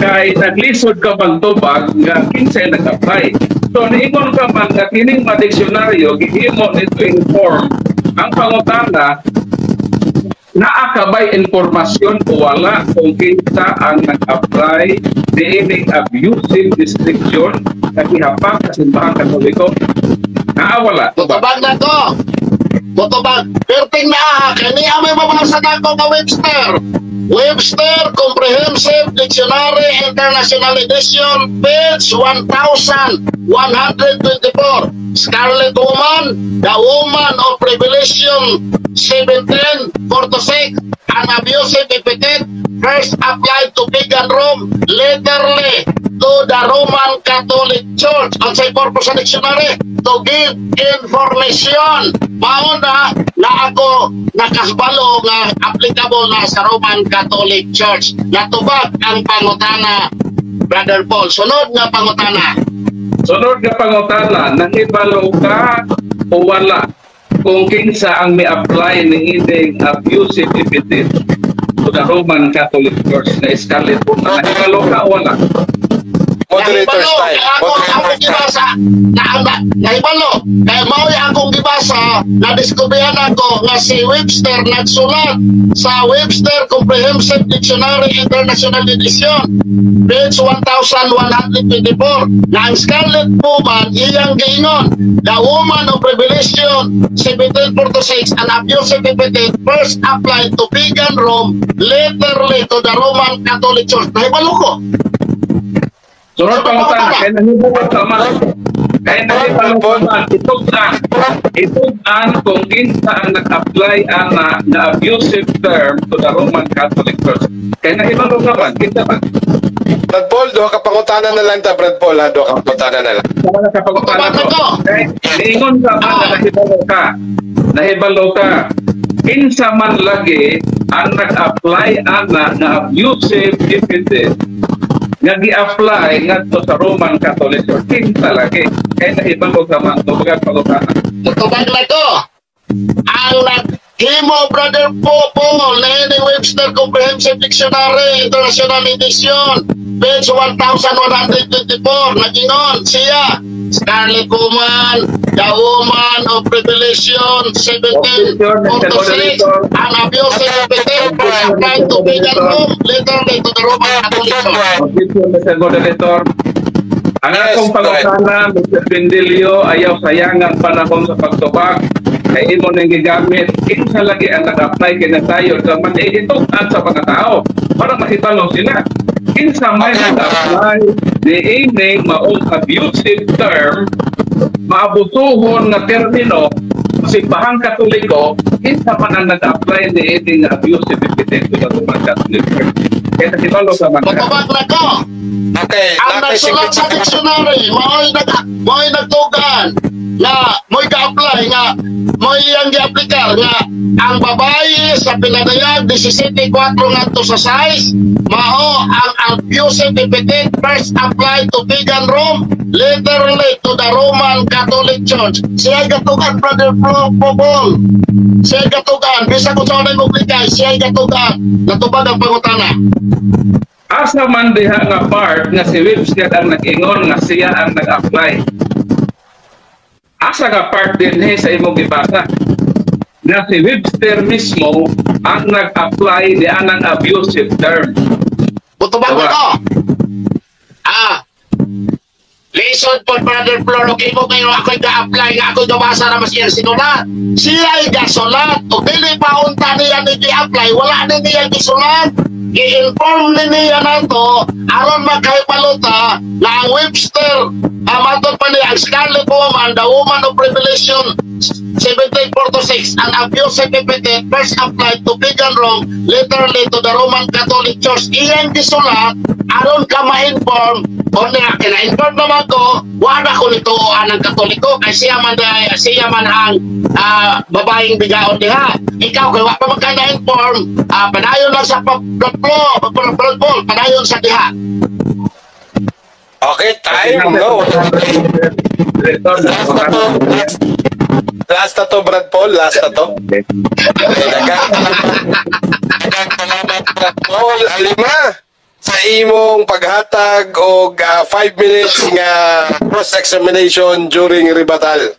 kay naglisod ka magtubag nga kinsay nag-apply. So niingon ka man nga kining mga diksyonaryo gihimo nito inform ang pangutana, naa ka bay impormasyon o wala kung kinsa ang nag-apply niining abusive description nga gihapak sa Simbahang Katoliko? Naa wala? Mutubag na ko. Mutubag. Perting naa, kani may mabasa na ako nga Webster. Webster Comprehensive Dictionary. International Edition, page 1124. Scarlet Woman, the woman of Revelation 17, 4 to 6, an abusive epithet first applied to pagan Rome, laterly to the Roman Catholic Church. Ang say purpose sa dictionary? To give information. Mao na na ako nakasbalo nga applicable na sa Roman Catholic Church. Natubag ang pangutana, Brother Paul. Sunod nga pangutana. Sunod nga pangutana, nahibalo ka o wala kung kinsa ang mi-apply ni ining abusive epithet to the Roman Catholic Church na Scarlet Woman? Nahibalo ka o wala? Moderator Nahibalo, style. kay ako Moderator akong gibasa na nahibalo kay mao akong gibasa, na diskubrihan ako nga si Webster nagsulat sa Webster Comprehensive Dictionary International Edition, page 1124, na ang Scarlet Woman, iyang giingon, the woman of Revelation 17:46, an abusive epithet first applied to pagan Rome, laterly to the Roman Catholic Church. Nahibalo ko. Sunod pangutana, kay nahibalo ka man. Kay nahibalo ka man, itug-an kung kinsa ang nag-apply ana na abusive term to the Roman Catholic Church. Kay nahibalo ka man, kinsa man? Brad Paul, duha ka pangutana na lang ta, Brad Paul, ha? Duha ka pangutana na lang. Wala ka pangutana Tubag ko. ko. Kay niingon ka man na nahibalo ka. Nahibalo ka. Kinsa man lagi ang nag-apply ana na abusive epithet nga gi-apply ngadto sa Roman Catholic Church? Kinsa lagi? Kay nahibalo ka man, tubagan pangutana. Mutubag na ko. Ang naghimo, Brother Paul, na ini Webster Comprehensive Dictionary International Edition, page 1124, nagingon siya, Scarlet Woman, the woman of Revelation 17, 4 to 6, an abusive epithet first applied to pagan Rome, laterly to the Roman Catholic Church. Objection, Mr. Moderator. Ang Yes, akong pangutana, Mr. Bendilio, ayaw sayangan panahon sa pagtubag. Kay imo nang gigamit, kinsa lagi ang nag-apply, kay nasayod ka man, eh, itug-an sa mga tao para mahibalo sila. Kinsa may nag-apply ni ining maong abusive term, maabusuhon nga termino sa Simbahang Katoliko, kinsa man ang nag-apply ni ining abusive epithet to the Roman Catholic Church? Kaya nahibalo ka man. Mutubag na ko. Okay, Ang nakay nagsulat sa dictionary, mao'y nagtugan na mo'y ga-apply nga mo'y iyang gi-aplikar nga ang babae sa pinadayag 17.4 ngadto sa 6 mao ang abusive epithet first applied to pagan Rome, laterly to the Roman Catholic Church. Siya gatugan, Brother Pro Paul. Siya gatugan bisag kung sa mo likay, siya gatugan. Natubag ang pangutana. Asa man diha nga part nga si Webster ang nag-ingon nga siya ang nag-apply? Asa nga part dinhi sa imong gibasa nga si Webster mismo ang nag-apply ni anang abusive term? Mutubag na Tama. ko. Lisod po, Brother Flor, okay mo kayo ako'y ga-apply nga ako'y gabasa na mas iyang sinulat. Siya ay gasulat. O dili pa unta niya ni gi-apply, wala ni niya gisulat. I-inform ni niya nato aron makahibalo ta na ang Webster, matod pa niya, ang Scarlet Woman, the woman of Revelation 17:4 to 6, an abusive epithet first applied to pagan Rome, laterly to the Roman Catholic Church. Iyang gisulat aron ka ma-inform o niya, kina-inform naman ko, wala ko nituoan ang Katoliko kay siya man ang babaeng bigaon diha. Ikaw kay wa pa man ka na-inform, padayon lang sa blood flow, blood, padayon sa diha. Okay, time, no? Director, Last na to. Last na to, Brad Paul. Last na to. Okay. Okay, daghang salamat, Brad Paul. Alima sa imong paghatag og 5 minutes nga cross-examination during rebuttal.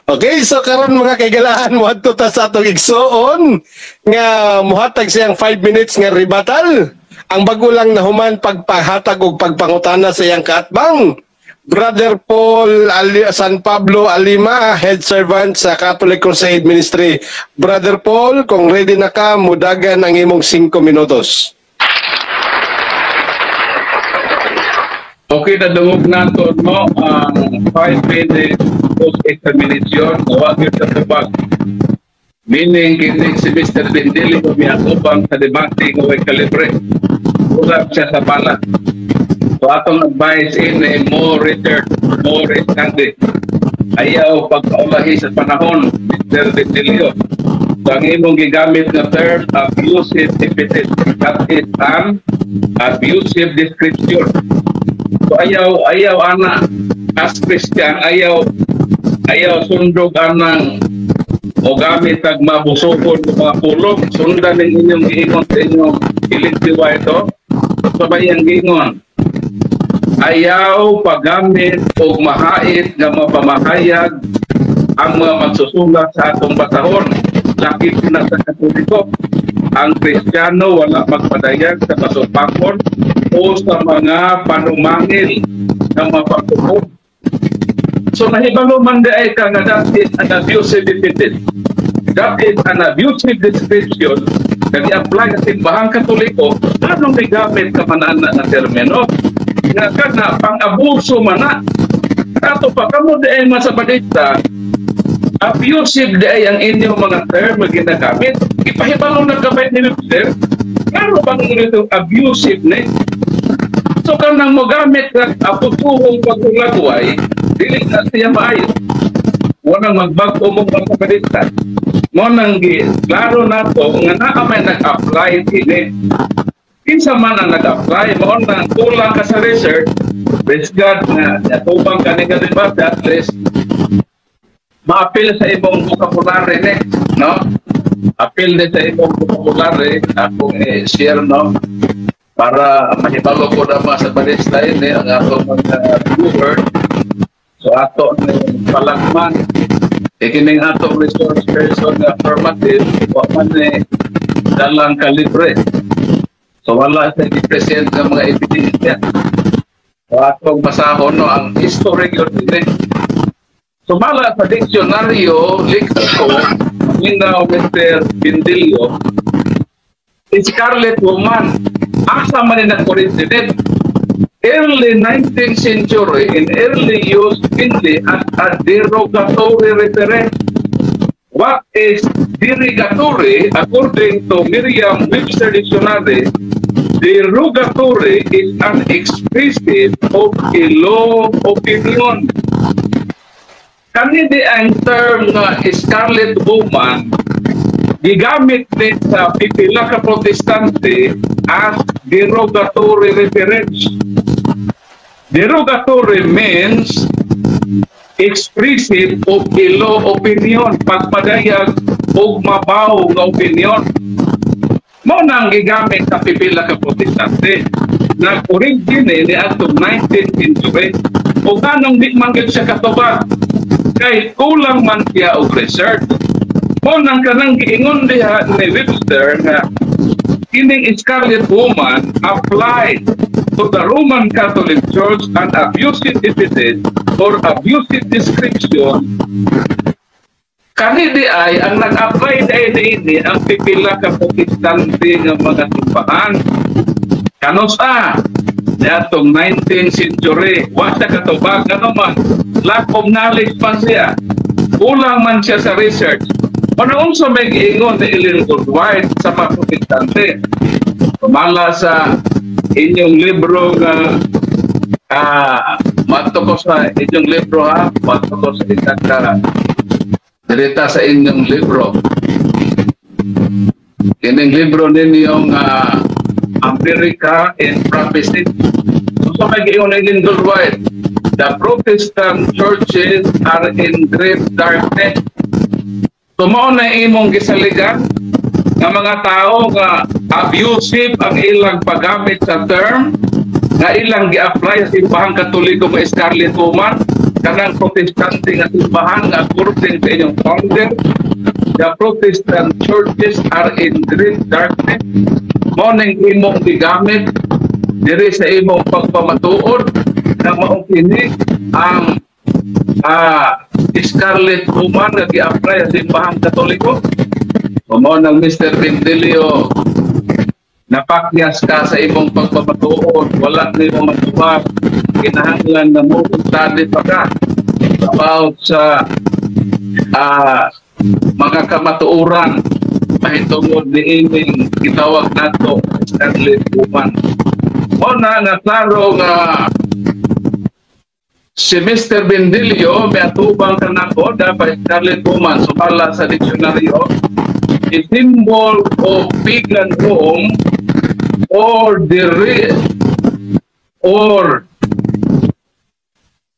Okay, so karon, mga kaigalaan, moadto ta sa atong igsoon nga muhatag siyang 5 minutes nga rebuttal. Ang bago lang nahuman pagpahatag og pagpangutana sa iyang kaatbang. Brother Paul Ali, San Pablo Alima, Head Servant sa Catholic Crusade Ministry. Brother Paul, kung ready na ka, mudagan ang imong 5 minutos. Okay, nadungog nato, no, ang 5 minutes post-examination, wa gyud sa tubag. Meaning, kini si Mr. Bindili miatubang sa debate nga way kalibre. Kulang siya sa bala. So atong advice in more research, more study. Ayaw pagkaulahi sa panahon, Mr. Bindilio. So ang imong gigamit nga term, abusive epithet. That is an abusive description. So ayaw ana as Christian, ayaw sundog anang o gamit ag mabusokon ng mga pulong. Sundan ning inyong giingon sa inyong ilintiwa ito. Sabay ang giingon. Ayaw paggamit og mahait nga mapamahayag ang mga magsusulat sa atong basahon. Lakip na sa Katoliko. Ang Kristiyano wala magpadayag sa kasupakon o sa mga panumangil ng mapagtukod. So nahibalo man di ay ka nga that is an abusive epithet. That is an abusive description nga gi-apply sa simbahang Katoliko. Anong gigamit ka man ana nga termino? Nga kana pang-abuso man na. Kato pa kamo di ay masabadista, abusive di ay ang inyong mga term nga ginagamit. Ipahibalo na kabay ni Webster, klaro bang ito abusive ni? So kanang mogamit ka abusuhong pagulagway, dili na siya maayo. Walang magbag-o mong mga. Mo nang gi klaro nato nga naa may nag-apply ini. Kinsa man ang nag-apply, mao nang kulang ka sa research, praise God nga natubang ka ni debate, at least maapil sa imong vocabulary ni, no? Apil ni sa imong vocabulary, akong i-share, no? Para mahibalo ko na mga sa balista ini ang atong mga viewer. So ato ni palangman e kining atong resource person na affirmative, wa man ni dalang kalibre. So wala sa i-present ng mga ebidensya. So atong basahon, no, ang history yun ini. Sumala sa diksyonaryo, leksiko, minaw Mr. Bindilio, Scarlet Woman, asa man ni nag-originate? Early 19th century, in early use mainly as a derogatory reference. What is derogatory? According to Merriam-Webster Dictionary, derogatory is an expressive of a low opinion. Kani di ang term nga Scarlet Woman gigamit din sa pipila ka Protestante as derogatory reference. Derogatory means expressive of a low opinion, pagpadayag og mabaw nga opinion. Mao nang gigamit sa pipila ka Protestante. Nag-origin ni atong 19th century. O ganong di man gyud siya katubag kay kulang man siya og research. Mao nang kanang giingon diha ni Webster nga kining Scarlet Woman applied to the Roman Catholic Church an abusive epithet or abusive description. Kani di ay ang nag-apply di ay ang pipila ka Protestante nga mga simbahan. Kanos niadtong 19th century, wa siya katubag, ano man, lack of knowledge man siya. Kulang man siya sa research. Ano unsa may giingon ni Ellen White sa mga Protestante? Pamala sa inyong libro nga mato ko sa inyong libro ha, mato ko sa isang ka direta sa inyong libro. Kining libro ninyong America in Prophecy. So may giingon ni Ellen White, the Protestant churches are in great darkness. So mao na imong gisaligan nga mga tao nga abusive ang ilang paggamit sa term nga ilang gi-apply sa simbahang Katoliko nga Scarlet Woman, kanang Protestante nga simbahan nga according sa inyong founder, the Protestant churches are in great darkness. Mao ning imong gigamit diri sa imong pagpamatuod Nga mao kini ang Scarlet Woman nga gi-apply sa simbahang Katoliko. O mao nang, Mr. Bendelio, napakyas ka sa imong pagpapatuon, wala nimo matubag, kinahanglan na mo study pa ka about sa mga kamatuoran mahitungod niining gitawag nato Scarlet Woman. Mao na nga klaro nga si Mr. Bendilio may atubang kanako dapat Scarlet Woman, sumala sa diksyonaryo, a symbol of pagan Rome or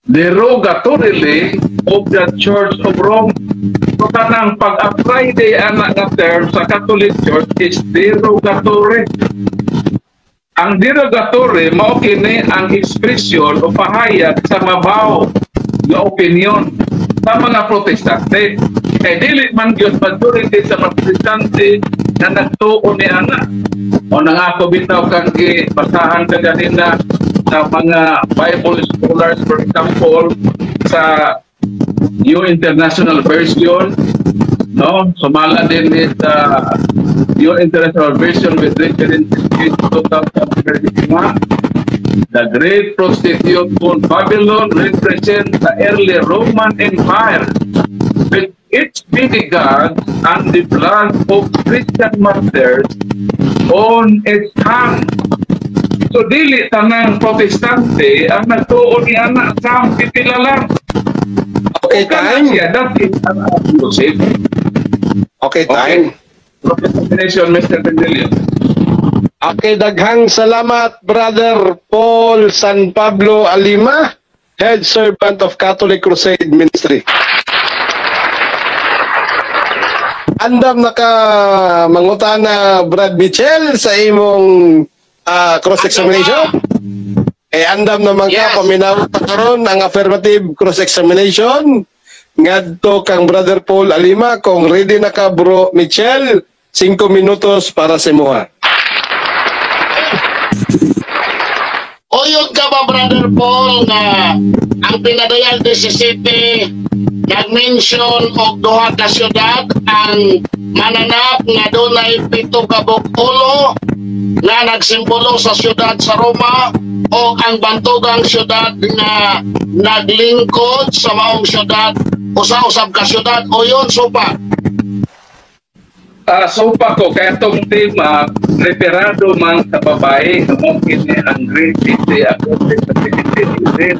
derogatorily of the Church of Rome. So kanang pag-apply day ana nga term sa Catholic Church is derogatory. Ang derogatory mao kini ang ekspresyon o pahayag sa mabaw nga opinion sa mga Protestante. Kay dili man gyud majority sa mga Protestante na nagtuo ni ana. O nang ako bitaw kang gibasahan ka ganina sa mga Bible scholars, for example, sa New International Version, no, sumala din ni sa New International Version with reference to 2031, the great prostitute called Babylon represents the early Roman Empire with its many gods and the blood of Christian martyrs on its hands. So dili tanang Protestante ang nagtuo ni ana, sa pipila lang. Okay, time. Siya, that is an abusive. Okay, time. Cross-examination, Mr. Bendelio. Okay, daghang salamat, Brother Paul San Pablo Alima, Head Servant of Catholic Crusade Ministry. Andam na ka mangutana, Brad Mitchell, sa imong cross-examination? Eh, andam naman ka, Yes. paminaw ta karon ang affirmative cross-examination ngadto kang Brother Paul Alima. Kung ready na ka, Bro Mitchell, 5 minutos para sa imuha. Uyog ka ba, Brother Paul, nga ang pinadayag 17 nag-mention og duha ka syudad, ang mananap nga dunay 7 ka ulo nga nagsimbolo sa syudad sa Roma o ang bantugang syudad nga naglingkod sa maong syudad, usa-usab ka syudad o yun supa? Supa ko kaya itong tema referado man sa babae mao kini ang great city according sa 17.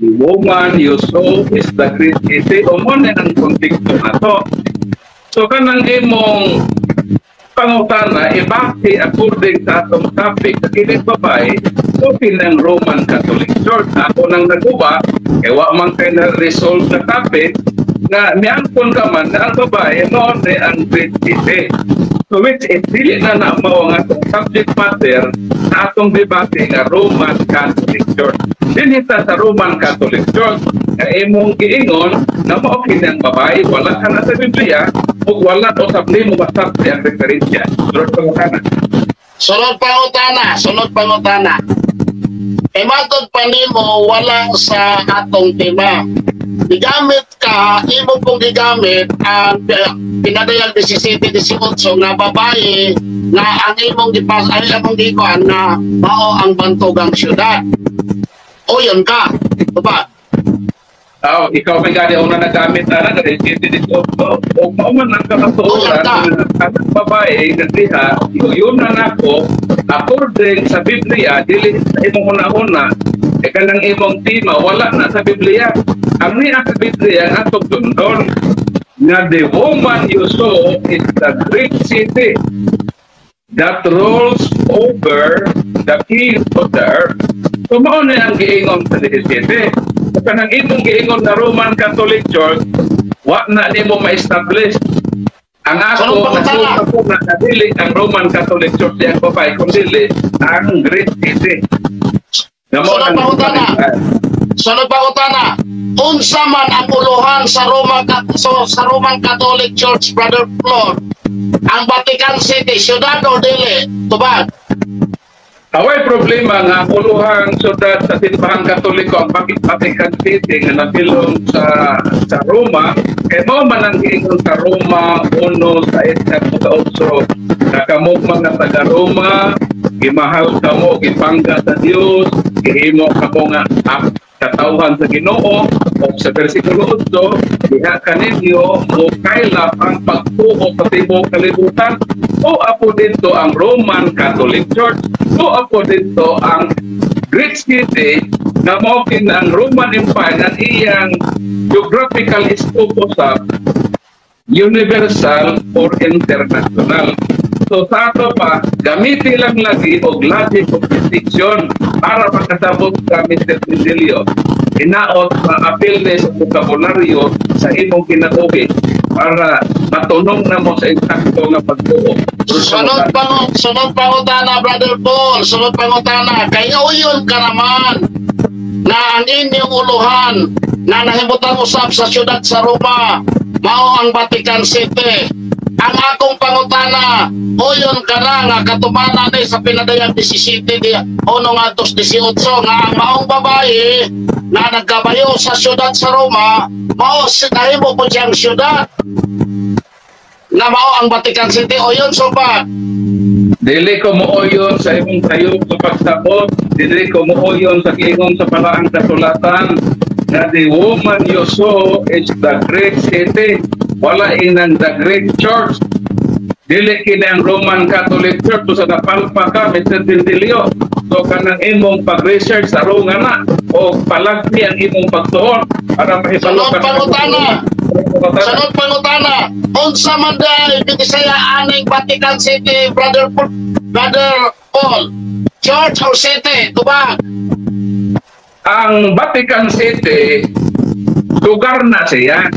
The woman you saw is the great city, o mo na ang konteksto nato. So kanang imong pangutana ibase according sa atong topic sa kini babae so kinang Roman Catholic Church. Ako nang naguba kay wa man kay na resolve na topic na miangkon ka man na ang babae mao ni ang great city. So which is dili na na mao ang atong subject matter sa atong debate nga Roman Catholic Church. Dinhi ta sa Roman Catholic Church nga imong giingon na mao kini ang babae, wala ka na sa Biblia ug wala usab nimo masabti ang referensya. Sunod pangutana. Sunod pangutana, sunod pangutana. E matod pa nimo wala sa atong tema. Gigamit ka, imo pong gigamit ang pinadayag 17 18 nga babae nga ang imong gipas ay among gikuan nga mao ang bantugang syudad. O yun ka, diba? Oh, ikaw may gani una nagamit na na dahil dito. O mao man ang kamatuoran ang babae nga diha yun na nako according sa Biblia, dili sa imong una-una. E kanang imong tema wala na sa Biblia. Ang niya sa Biblia ang atong dundon nga the woman you saw is the great city that rules over the kings of the earth. So mao na ang giingon sa 17. So kanang imong giingon na Roman Catholic Church, wa na nimo ma-establish. Ang ako, nasuta ko na dili ang Roman Catholic Church ang babae, kung dili ang great city. Sunod pangutana. Sunod pangutana. Unsa man ang uluhan sa sa Roman Catholic Church, Brother Flor? Ang Vatican City, syudad o dili? Tubag. Away problema nga ang uluhang syudad sa simbahang Katoliko ang Vatican City nga napilong sa Roma, kay mao man ang giingon sa Roma 1:6 sa 8 na kamo mga taga Roma, gimahal kamo, gipangga sa Dios, gihimo kamo nga katawhan sa Ginoo. O sa versikulo 8, diha kaninyo mo kaylap ang pagtuo sa tibuok kalibutan. O apo dito ang Roman Catholic Church, o apo dito ang Great City na mao kini ang Roman Empire nga iyang geographical scope sa universal or international. So sa ato pa, gamiti lang lagi og logic of distinction para makasabot ka, Mr. Bindilio. Hinaot ma-apil ni sa bokabularyo sa imong kinabuhi para matunong na mo sa eksakto nga pagtuo. Sunod pangutana, Brother Paul, sunod pangutana, kay uyon ka naman na ang inyong uluhan na nahimutan usab sa siyudad sa Roma, mao ang Vatican City. Ang akong pangutana, uyon ka na nga katumanan ni sa pinadayag 17 di 1 ngadto 18 nga ang maong babae na nagkabayo sa siyudad sa Roma, mao nahimo po siyang siyudad na mao ang Vatican City? Uyon so pa? Dili ko mooyon sa imong sayop sa pagsabot, dili ko mooyon sa giingon sa Balaang Kasulatan na the woman you saw is the great city. Wala inang the great church. Dili kini ang Roman Catholic Church sa napalpa ka, Mr. Dindilio. So kanang imong pag-research sa nga na o palagmi ang imong pagtuon para mahibalo Sunod ka. pangutana. Sunod pangutana, unsa man day binisaya aning Vatican City, Brother Paul, Brother Paul? Church or city? Tubag. Ang Vatican City, lugar na siya.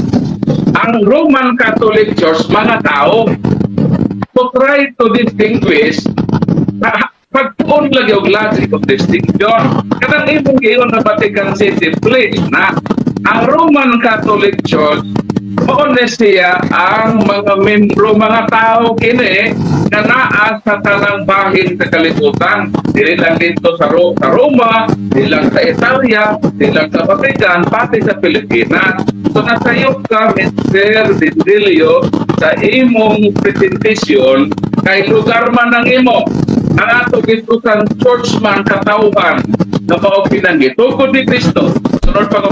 Ang Roman Catholic Church, mga tao. To try to distinguish, pagtuon lagi og logic of distinction. Kanang imong giingon na Vatican City, please na. Ang Roman Catholic Church, mao na siya ang mga membro, mga tao kini na naa sa tanang bahin sa kalibutan. Dili lang dito sa Roma, dili lang sa Italia, dili lang sa Vatican, pati sa Pilipinas. So nasayop ka, Mr. Dindilio, sa imong presentation kay lugar man ang imo. Ang ato gitukan church man katawhan na mao pinanggitukod ni Kristo. Sunod pa ko.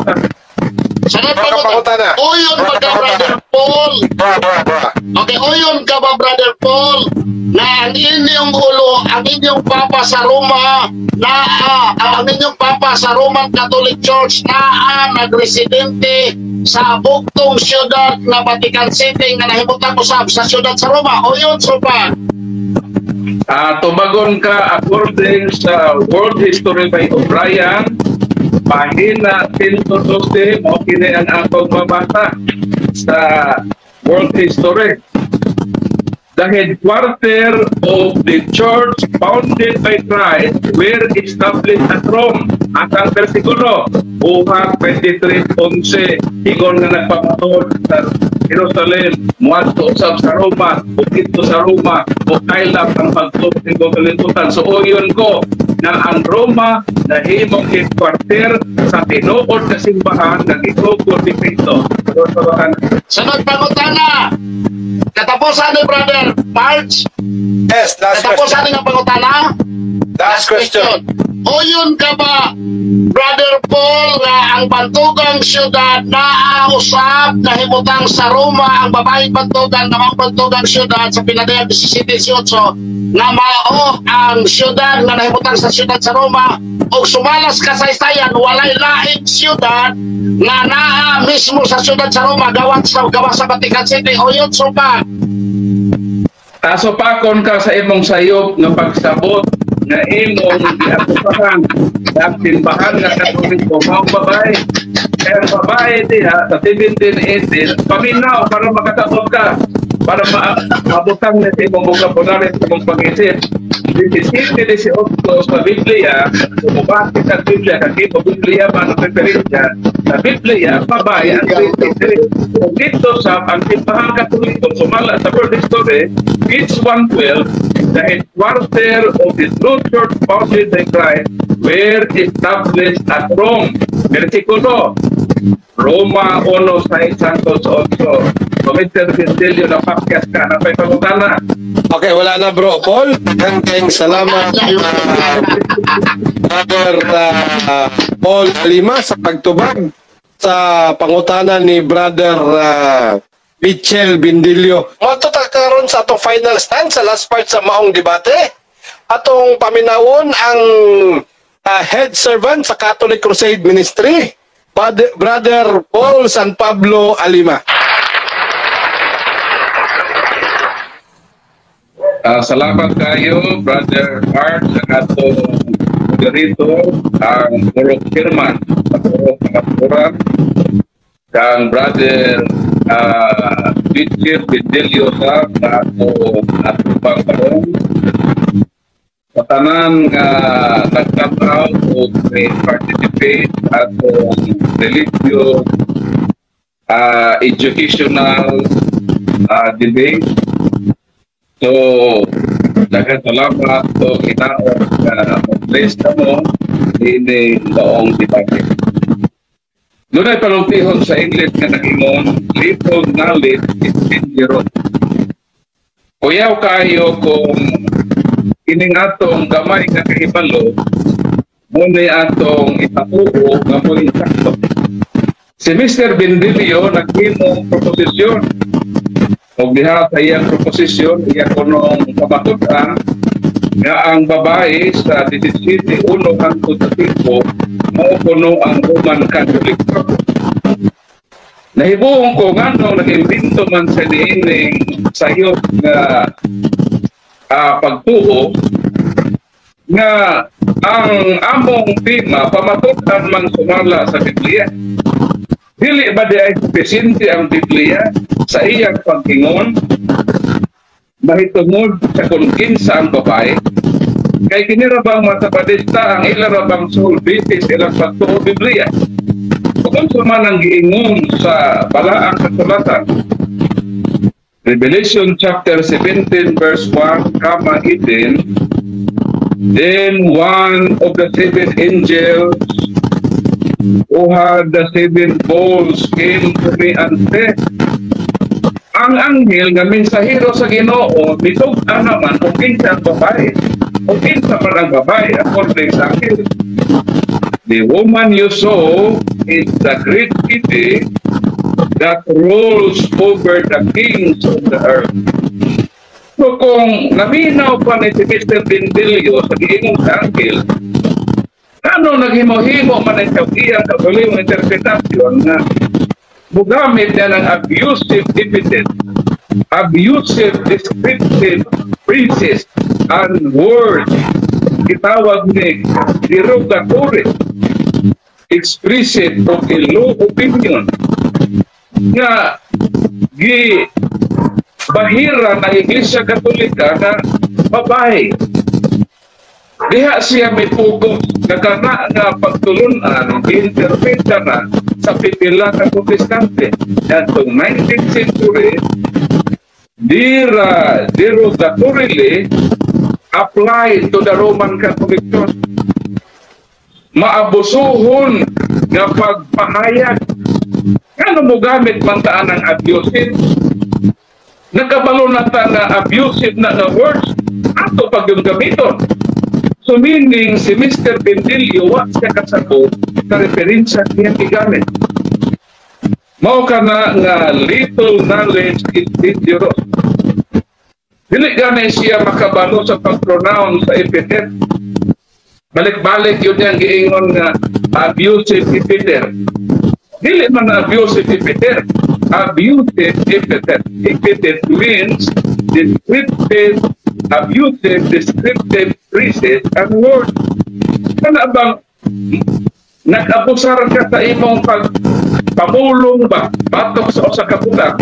Sunod Mga pangutana. pangutana. Uyon Mga ba ka, pangutana. Brother Paul? Bra, bra, bra. Okay, uyon ka ba, Brother Paul, na ang inyong ulo, ang inyong papa sa Roma, na ang inyong papa sa Roman Catholic Church na nagresidente sa bugtong siyudad na Vatican City nga nahimutang usab sa siyudad sa Roma? Uyon so pa? Tubagon ka according sa World History by O'Brien, pahina 112, mao kini ang atong mabasa sa World History. The headquarter of the church founded by Christ were established at Rome. At ang versikulo, Buhat 23:11, ingon nga nagpamatuod sa Jerusalem, muadto usab sa Roma, ug didto sa Roma, ug kaylap ang pagtuo sa kalibutan. So uyon ko na ang Roma nahimong headquarter sa tinuod na simbahan nga gitukod ni Kristo. Sunod pangutana. Katapusan ni Brother Parch. Yes, last Katapusan question. ni nga pangutana. Last question. Uyon ka ba, Brother Paul, nga ang bantugang siyudad na usab nahimutang sa Roma, ang babaeng bantugan na mga bantugang siyudad sa pinadayag 17-18 nga mao ang siyudad nga nahimutang sa siyudad sa Roma, ug sumalas kasaysayan walay laing siyudad nga naa mismo sa siyudad sa Roma gawas sa Vatican City? Uyon so pa? Tasupakon ka sa imong sayop nga pagsabot nga imong giakusahan ang simbahan nga Katoliko mao babae. Kaya ang babae diha sa 1718, paminaw para makasabot ka. Para mabutang na sa imong vocabulary, sa imong pag-isip. 17, 18 sa Biblia, kung sa Biblia, kag mo Biblia man ang referensya, sa Biblia, babae ang 23. Kung dito sa ang Simbahang Katoliko, sumala sa World History, page 112, the headquarter of the true church founded by Christ were established at Rome. Versikulo, Roma 1, 6 hangtod 8. So, Mr. Ventilio, napakyas ka, napay pangutana. Okay, wala na, Bro Paul. Daghang salamat, Brother Paul Lima, sa pagtubag sa pangutana ni Brother Mitchell Bindilio. Moadto ta karon sa atong final stand sa last part sa maong debate. Atong paminawon ang head servant sa Catholic Crusade Ministry, Brother Paul San Pablo Alima. Salamat kayo, Brother Art, sa atong moderator, ang Purok Chairman sa Purok Pangaturan, kang Brother Mitchell Bendelio sa atong atubang karon. Sa tanan nga nagtanaw o may participate atong religious, educational debate. So, daghang salamat o hinaot nga mag-bless mo ini noong debate. Dunay panultihon sa English nga nag-ingon, "Little knowledge is dangerous." Kuyaw kayo kung kining atong gamay nga kahibalo mo ni atong ipatuo nga mo insakto. Si Mr. Bendilio naghimong proposisyon. Og diha sa iyang proposisyon, iya kunong pamatud-an nga ang babae sa 17:1 hangtod sa 5 mao kuno ang Roman Catholic Church. Nahibuong ko nganong nag-imbento man sa niining sayop nga pagtuo nga ang among tema pamatud-an man sumala sa Biblia. Dili ba di ay supisente ang Biblia sa iyang pag-ingon mahitungod sa kung kinsa ang babae? Kay kini ra bang mga Sabatista, ang ila ra bang sole basis ilang pagtuo Biblia? Kung unsa man ang giingon sa balaang kasulatan, Revelation chapter 17 verse 1, comma 18, "Then one of the seven angels who had the seven bowls came to me and said," ang anghel nga mensahero sa Ginoo mitug-an naman kung kinsa ang babae. Kung kinsa man ang babae according sa anghel. "The woman you saw is the great city that rules over the kings of the earth." So kung naminaw pa ni si Mr. Bindilio sa giingon sa anghel, ano naghimo-himo man ang iyang kaugalingong interpretasyon nga mugamit niya ng abusive epithet, abusive descriptive phrases and words, gitawag ni derogatory, expressive of a low opinion nga gi bahira ng Iglesia Katolika na babae. Diha siya may focus nga kana nga pagtulunan interpreta na sa pipila ka Protestante. Adtong 19th century, dira derogatorily applied to the Roman Catholic Church. Maabusuhon nga pagpahayag. Ngano mo gamit man taan ang abusive? Nakabalo na ta nga abusive na nga words, ato pag yung gamiton. So meaning si Mr. Bentilio wa siya kasabot sa referensya niya gigamit. Mao ka na nga little knowledge is dangerous. Dili gani siya makabalo sa pag-pronounce sa epithet. Balik-balik yun niyang giingon nga abusive epithet. Dili man abusive epithet. Abusive epithet. Epithet means descriptive, abusive, descriptive phrases and words. Kana bang nag-abusar ka sa imong pagpamulong ba batok sa usa ka butang?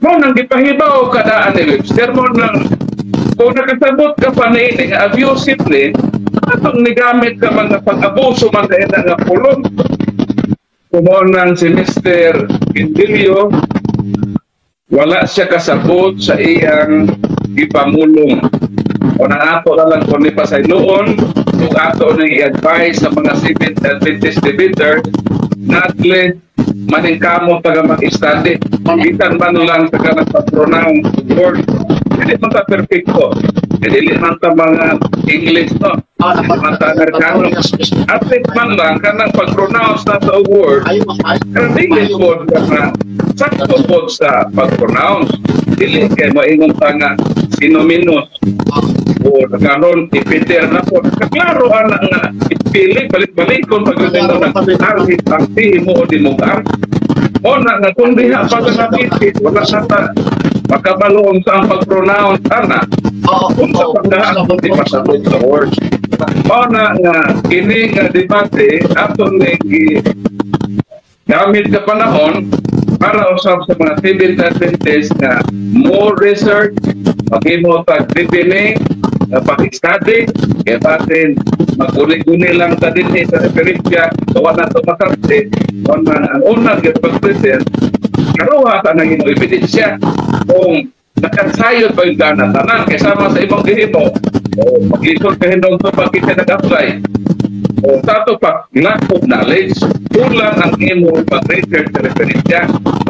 Mo nang gipahibaw kadaan ni Webster mo nang kung nakasabot ka pa na ini nga abusive ni atong nigamit ka mga pag-abuso man na nga pulong. Kumo nang si Mr. Quindilio, wala siya kasabot sa iyang gipamulong. O nang ato na lang kung ni pasayloon ug ato nang i-advise sa mga Seventh Adventist debater na at least maningkamot taga mag-study. Bisan man lang sa kanang pag-pronounce word. Hindi man ta perfecto. Dili man ta mga English, no? Dili man ta Amerikano. At least man lang kanang pag-pronounce na sa word, kanang English word nga sakto pod sa pag-pronounce. Dili kay maingon ta nga sinominus o karon ipiter na po. Kaklaro ana nga ipili balik-balikon pag mo nag ang mo o di mo ka. O na nga kung diha pa ka nabitit, wala sa ta makabalo sa ang pag-pronounce ana. Kung sa pagkaha di pasabot sa word. O na nga kini nga debate ato ning gamit ka panahon para usab sa mga Seventh Adventist nga more research, maghimo tag deepening, pag-study, kaya batin maguni-guni lang ta dinhi sa referensya, so wala to masabti, o na ang unang gyud pag-present, karuha ta nang imong ebidensya kung nakasayod ba yung gana tanan, kay sama sa imong gihimo, o maglisod ka hinog sa pag kita nag-apply, o sa ato pa lack of knowledge, kulang ang imong pag-research sa referensya.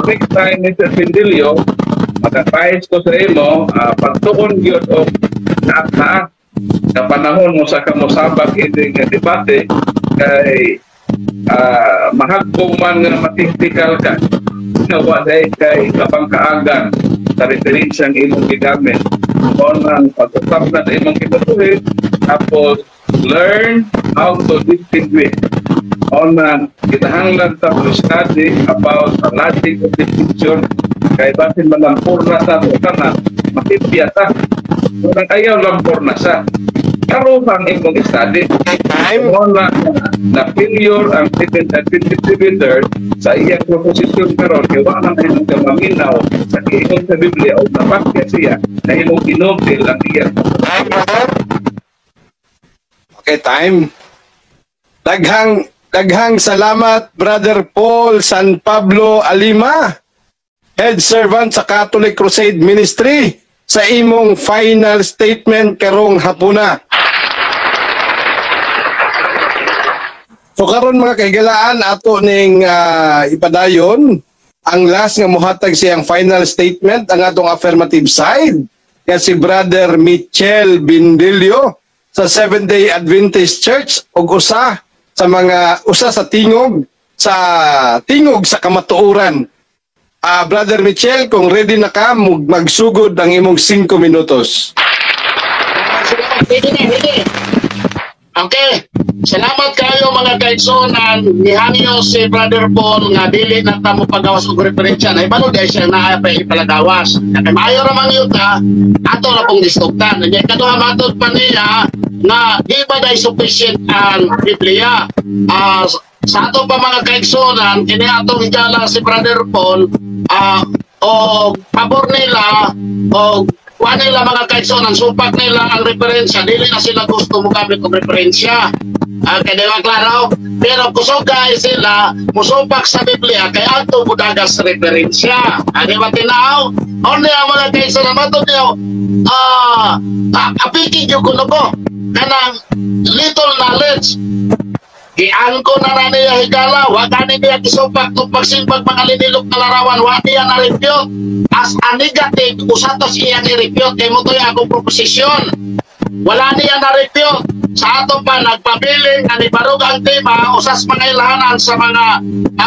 Next time, Mr. Pindilio, mag-advise ko sa imo, pagtuon gyud og naat-naat sa panahon mo sa kamosabak ini nga debate kay mahagpong man nga matiktikal ka nga wa dai kay kapangkaagan sa referensyang imong gigamit. O nang pag-usap na sa imong kinabuhi, tapos learn how to distinguish. O nang kinahanglan sa study about the logic of distinction kay basin malampurna sa ato kana makipya ta. Kung ang ayaw lampurna sa karuhang imong study. Time. Wala na failure ang Seventh Adventist debater sa iyang proposition karon kay wa man nahimong kamaminaw sa giingon sa Biblia o napakya siya nahimong ginupil ang iyang Time, brother. Okay, time. Daghang daghang salamat, Brother Paul San Pablo Alima, Head Servant sa Catholic Crusade Ministry, sa imong final statement karong hapuna. So karon mga kahigalaan, ato ning ipadayon ang last nga mohatag siyang final statement ang atong affirmative side nga si Brother Michel Bindilio sa Seventh Day Adventist Church ug usa sa mga usa sa tingog sa kamatuoran. Brother Michel, kung ready na ka, magsugod ang imong 5 minutos. Ready na, ready. Okay. Salamat kayo mga kaigsunan. Nihangyo si Brother Paul nga dili na ta mo pagawas og referensya. Nahibalo dahil siya naa pa ipalagawas. Kay maayo ra man yuta, ato ra pong gistugtan. Nya ikaduha, matod pa niya nga di ba dahil sufficient ang Biblia. Sa ato pa mga kaigsunan, kini atong higala si Brother Paul, o pabor nila o kuha nila mga kaigsunan, supak nila ang referensya, dili na sila gusto mo gamit og referensya. Kay di ba klaro? Pero kusog kay sila musupak sa Biblia kay adto mudagas referensya. Di ba tinaw? Only ang mga kaigsunan matod niyo, apiki gyud kuno ko kanang little knowledge. Giangko na na niya higala, wa gani niya gisupak tung pagsimbag mga linilok na larawan, wa niya na refute. As a negative, usa to siyang i-refute, kay mo to'y akong proposisyon. Wala niya na refute. Sa ato pa, nagpabiling nga nibarog ang tema, usas mga ilhanan sa mga,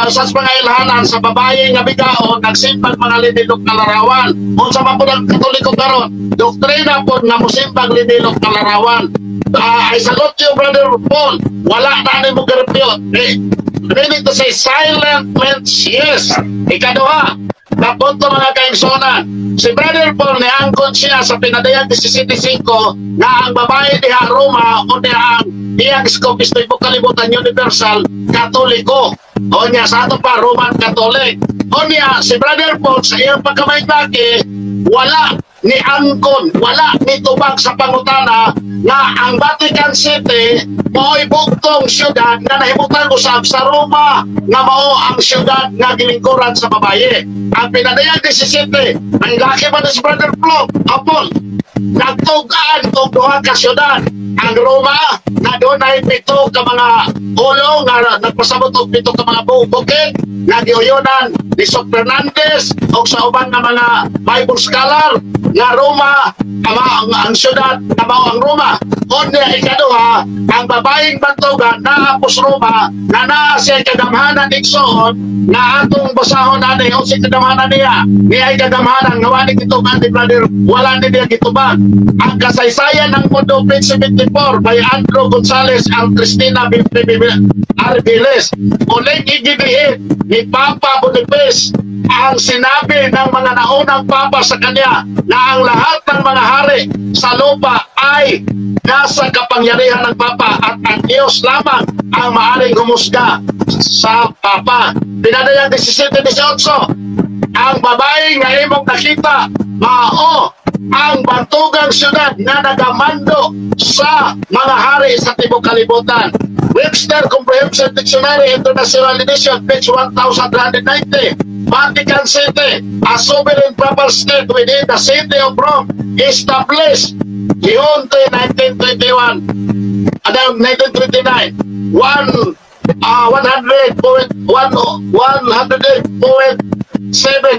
usas mga ilhanan sa babae nga bigaon, nagsimbag mga linilok na larawan. Unsa man po ang Katoliko karon, doktrina po nga mosimbag linilok na larawan. I salute you, Brother Paul. Wala na ni mo gi-refute. Meaning to say, silent means yes. Ikaduha, Kapunto, mga kaigsuonan, si Brother Paul niangkon siya sa Pinadayag 17.5 nga ang babae diha Roma o diha ang iyang scope is tibuok kalibutan, universal, Katoliko. O niya sa ato pa Roman Catholic. O niya si Brother Paul sa iyang pagkamaynlaki wala ni angkon, wala ni tubag sa pangutana nga ang Vatican City mao'y bugtong syudad nga nahimutang usab sa Roma nga mao ang syudad nga gilingkuran sa babaye. Ang Pinadayag 17, ang laki ba ni si Brother Flo, Apol, nagtugaan og duha ka syudad. Ang Roma na dunay pito ka mga ulo nga nagpasabot og pito ka mga bukid nga giuyonan ni Sok Fernandez o sa uban nga mga Bible scholar nga Roma ang syudad nga mao ang Roma. Unya ikaduha, ang babaeng bantugan naa pos Roma nga naa siya kagamhanan, igsoon, nga atong basahon ani o si kagamhanan niya niya ay kagamhanan nga wala gituban ni brother, wala ni niya gitubag. Ang Kasaysayan ng Mundo, page 74, by Andrew Gonzales and Cristina B. B. B. Arbiles. Uling igibihin ni Papa Boniface ang sinabi ng mga naunang papa sa kanya na ang lahat ng mga hari sa lupa ay nasa kapangyarihan ng papa at ang Diyos lamang ang maaring humusga sa papa. Pinadayag 17.18, ang babae nga imong nakita mao ang bantugang syudad nga nagamando sa mga hari sa tibok kalibutan. Webster Comprehensive Dictionary International Edition, page 1390. Vatican City, a sovereign papal state within the city of Rome, established June 1921, ano, 1929, 1 100.1 108.7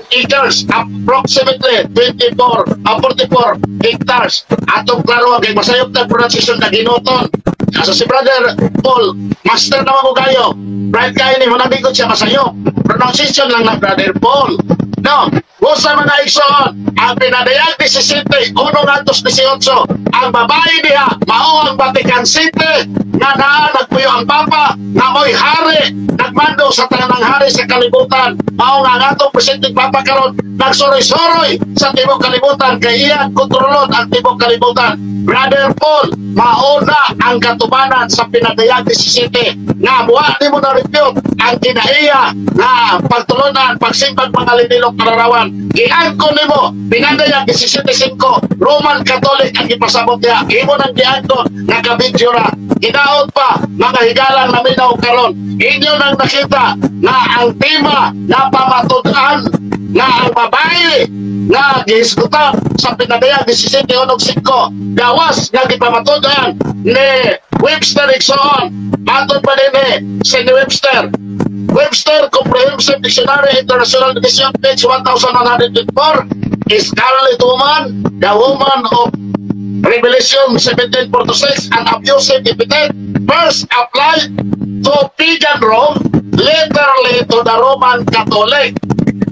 acres, approximately 24, 44 hectares. Atong klaro kay masayop ta pronunciation na ginuton. Asa si Brother Paul, master naman ko kayo. Bright kayo ni manang siya masayop. Pronunciation lang ng Brother Paul. No, busa mga igsoon, ang Pinadayag 17, 1 ngadto 18, ang babae diha, mao ang Vatican City, nga naa nagpuyo ang Papa, nga mo'y hari, nagmando sa tanang hari sa kalibutan. Mao nga ang atong presidente Papa karon nagsuroy-suroy sa tibok kalibutan kay iyang kontrolon ang tibok kalibutan. Brother Paul, mauna ang katubanan sa Pinadayag 17 nga muha ni mo na refute ang kinaiya nga pagtulunan, pagsimbag mga linilok kararawan. Giangkon nimo Pinadayag 17.5, Roman Catholic ang gipasabot niya. Imo nang giangkon, nakabidyo ra. Ginaot pa, mga higalang naminaw karon. Inyo nang nakita na ang tema na pamatud-an nga ang babae nga gihisgutan sa Pinadayag 17.1.5 gawas nga gipamatud-an ni Webster, igsoon. Aton pa din eh, si ni Webster. Webster Comprehensive Dictionary International Edition, page 1124, Scarlet Woman, the woman of Revelation 17:46, an abusive epithet first applied to pagan Rome, laterly to the Roman Catholic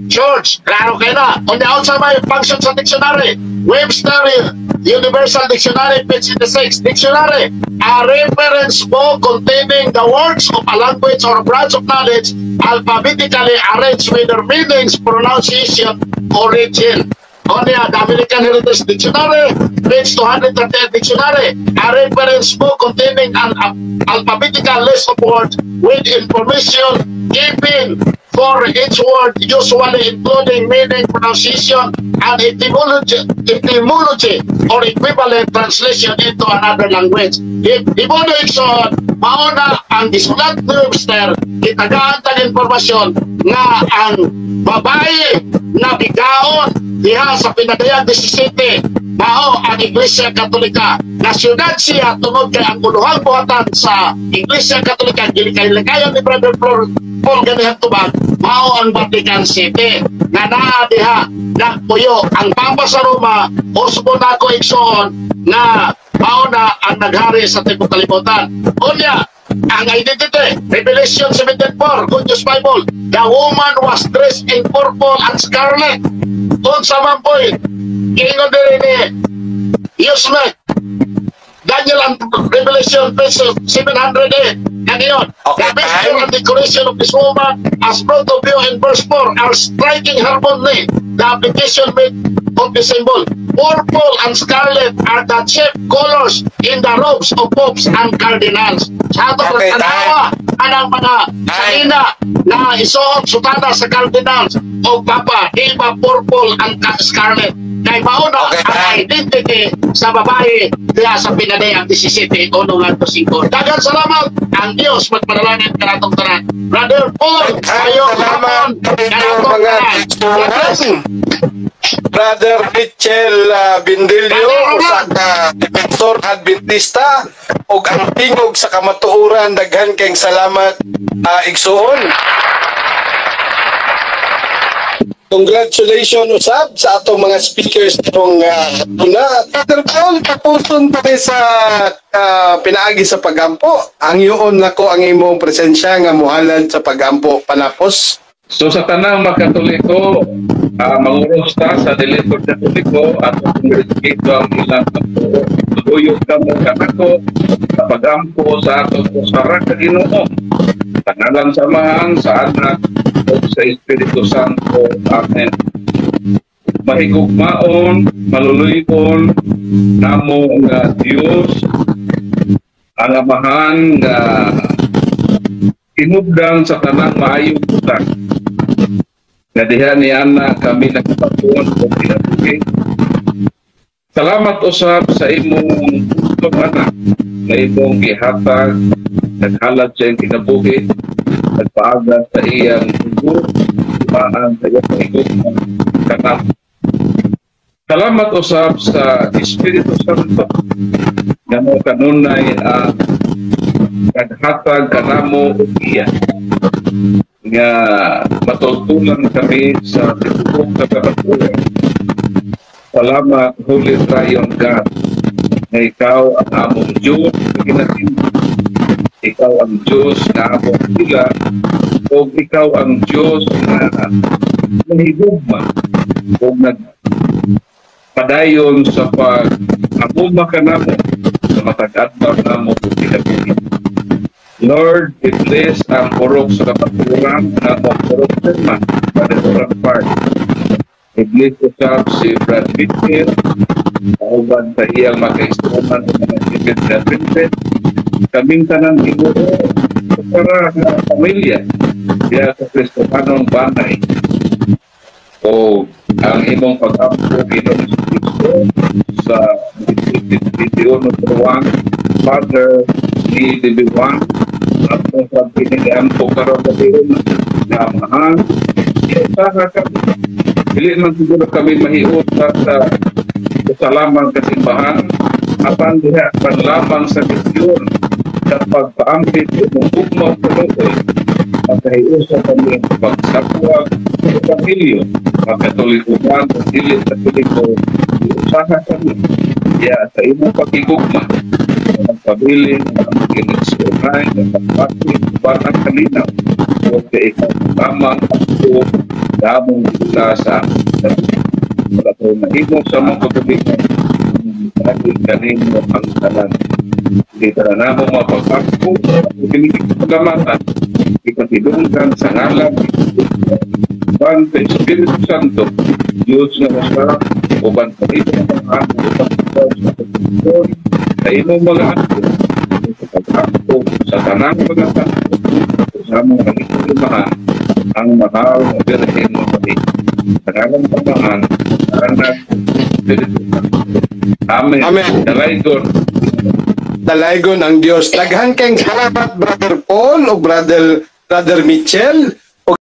Church. Klaro kayo na. On the outside may function sa dictionary. Webster Universal Dictionary, page 86. Dictionary, a reference book containing the words of a language or branch of knowledge alphabetically arranged with their meanings, pronunciation, origin. On the American Heritage Dictionary, page 238. Dictionary, a reference book containing an alphabetical list of words with information given for each word, usually including meaning, pronunciation, and etymology or equivalent translation into another language. Ibono, igsoon, mauna ang gisulat ni Webster, kitagaan tag impormasyon nga ang babae na bigaon diha sa Pinadayag 17 mao ang Iglesia Katolika na syudad siya tungod kay ang uluhang buhatan sa Iglesia Katolika, gilikay-likayan ni Brother Paul ganihan tubag, mao ang Vatican City nga naa diha nagpuyo ang Papa sa Roma. Usbon nako, igsoon, nga mao na ang naghari sa tibuok kalibutan. Unya ang identity, Revelation 17.4, Good News Bible, the woman was dressed in purple and scarlet. Unsa man po'y giingon diri ni Yusmek Daniel and Revelation, page 708. Ngayon, Okay, the picture time. And decoration of this woman as brought to view in verse 4 are striking harmony. The application made of the symbol. Purple and scarlet are the chief colors in the robes of popes and cardinals. Sa ato Okay, tanawa anang mga salina na isuot sutana sa cardinals o papa, di ba purple and scarlet? Kay mao na Okay, ang time. Identity sa babae diha sa pinadayang 17 uno ngadto 5. Daghang salamat. Ang Dios magpanalangin kanatong tanan. Brother Paul, maayong Salamat hapon sa inyong kanatong mga tanan. God bless. Brother Mitchell Bindilio, Brother usa Roman. Ka defensor Adventista ug ang tingog sa kamatuoran. Daghan kayong salamat, igsuon. Congratulations usab sa atong mga speakers karong una. Brother Paul, tapuson pa sa pinaagi sa pagampo. Hangyoon nako ang imong presensya nga muhalad sa pagampo panapos. So sa tanang makatoliko, manguros ta sa dili katoliko at kung respeto ang ilang pagtuo. Tuluyog kamo kanako sa pagampo sa atong usa ra ka Ginoo. Sa ngalan sa Amahan, sa Anak, ug sa Espiritu Santo. Amen. Mahigugmaon, maluluyon namo nga Dios, ang Amahan nga hinubdan sa tanang maayong butang. Nga diha ni ana kami nagpatuon og kinabuhi. Salamat usab sa imong bugtong anak nga imong gihatag, naghalad sa iyang kinabuhi, nagpaaga sa iyang dugo, maan sa iyang higugma kanamo. Salamat usab sa Espiritu Santo nga mo kanunay ang naghatag kanamo og iya nga matultulan kami sa tibuok sa kamatuoran. Salamat, Holy Triune God, nga ikaw ang among Diyos nga ginatindig. Ikaw ang Diyos nga among ila o ikaw ang Diyos nga nahigugma o nagpadayon sa pag amuma kanamo sa matag adlaw namo kinabuhi. Lord, i-bless ang purok sa kamatuoran na among purok chairman, Brother Oran Park. I-bless usab si Brad Mitchell, kauban sa iyang makaigsuonan ng mga Seventh Adventist. Kaming tanan, Ginoo, para sa pamilya diya sa Kristohanong Banay. O ang imong pag-ampo, Ginoo Kristo, sa 21 Father ni DB1 at kung sa piniliampo karon gabi na Amahan, usaha kami. Dili man siguro kami mahiusa sa lamang kasimbahan, apan diha pan lamang sa misyon sa pagpaampit ng ugma ug kaluoy, makahiusa kami sa pagsapwag sa Ebanghelyo, makatoliko man o dili katoliko, usaha kami ya sa imong pakigugma ang pabilin ang kinigsuray ang pagpati uban ang kalinaw o kay ikaw tamang ako damong dila sa wala ko mahimo sa mga kagalingon dahil kanimo ang tanan. Hindi tanan namo mapagpagpo paggamatan ipatidunggan sa ngalan uban sa Espiritu Santo, Diyos nga usa, uban sa imong mga apo, uban sa pagpagpag sa imong mga apo, sa pag-ampo sa tanang mga santo, sa among mga ang mahal na Birhen Maria. Sa ngalan ng Amahan, sa Anak, Espiritu Santo. Amen. Amen. Dalaygon. Dalaygon ang Dios. Daghan kayong salamat, Brother Paul o Brother Mitchell.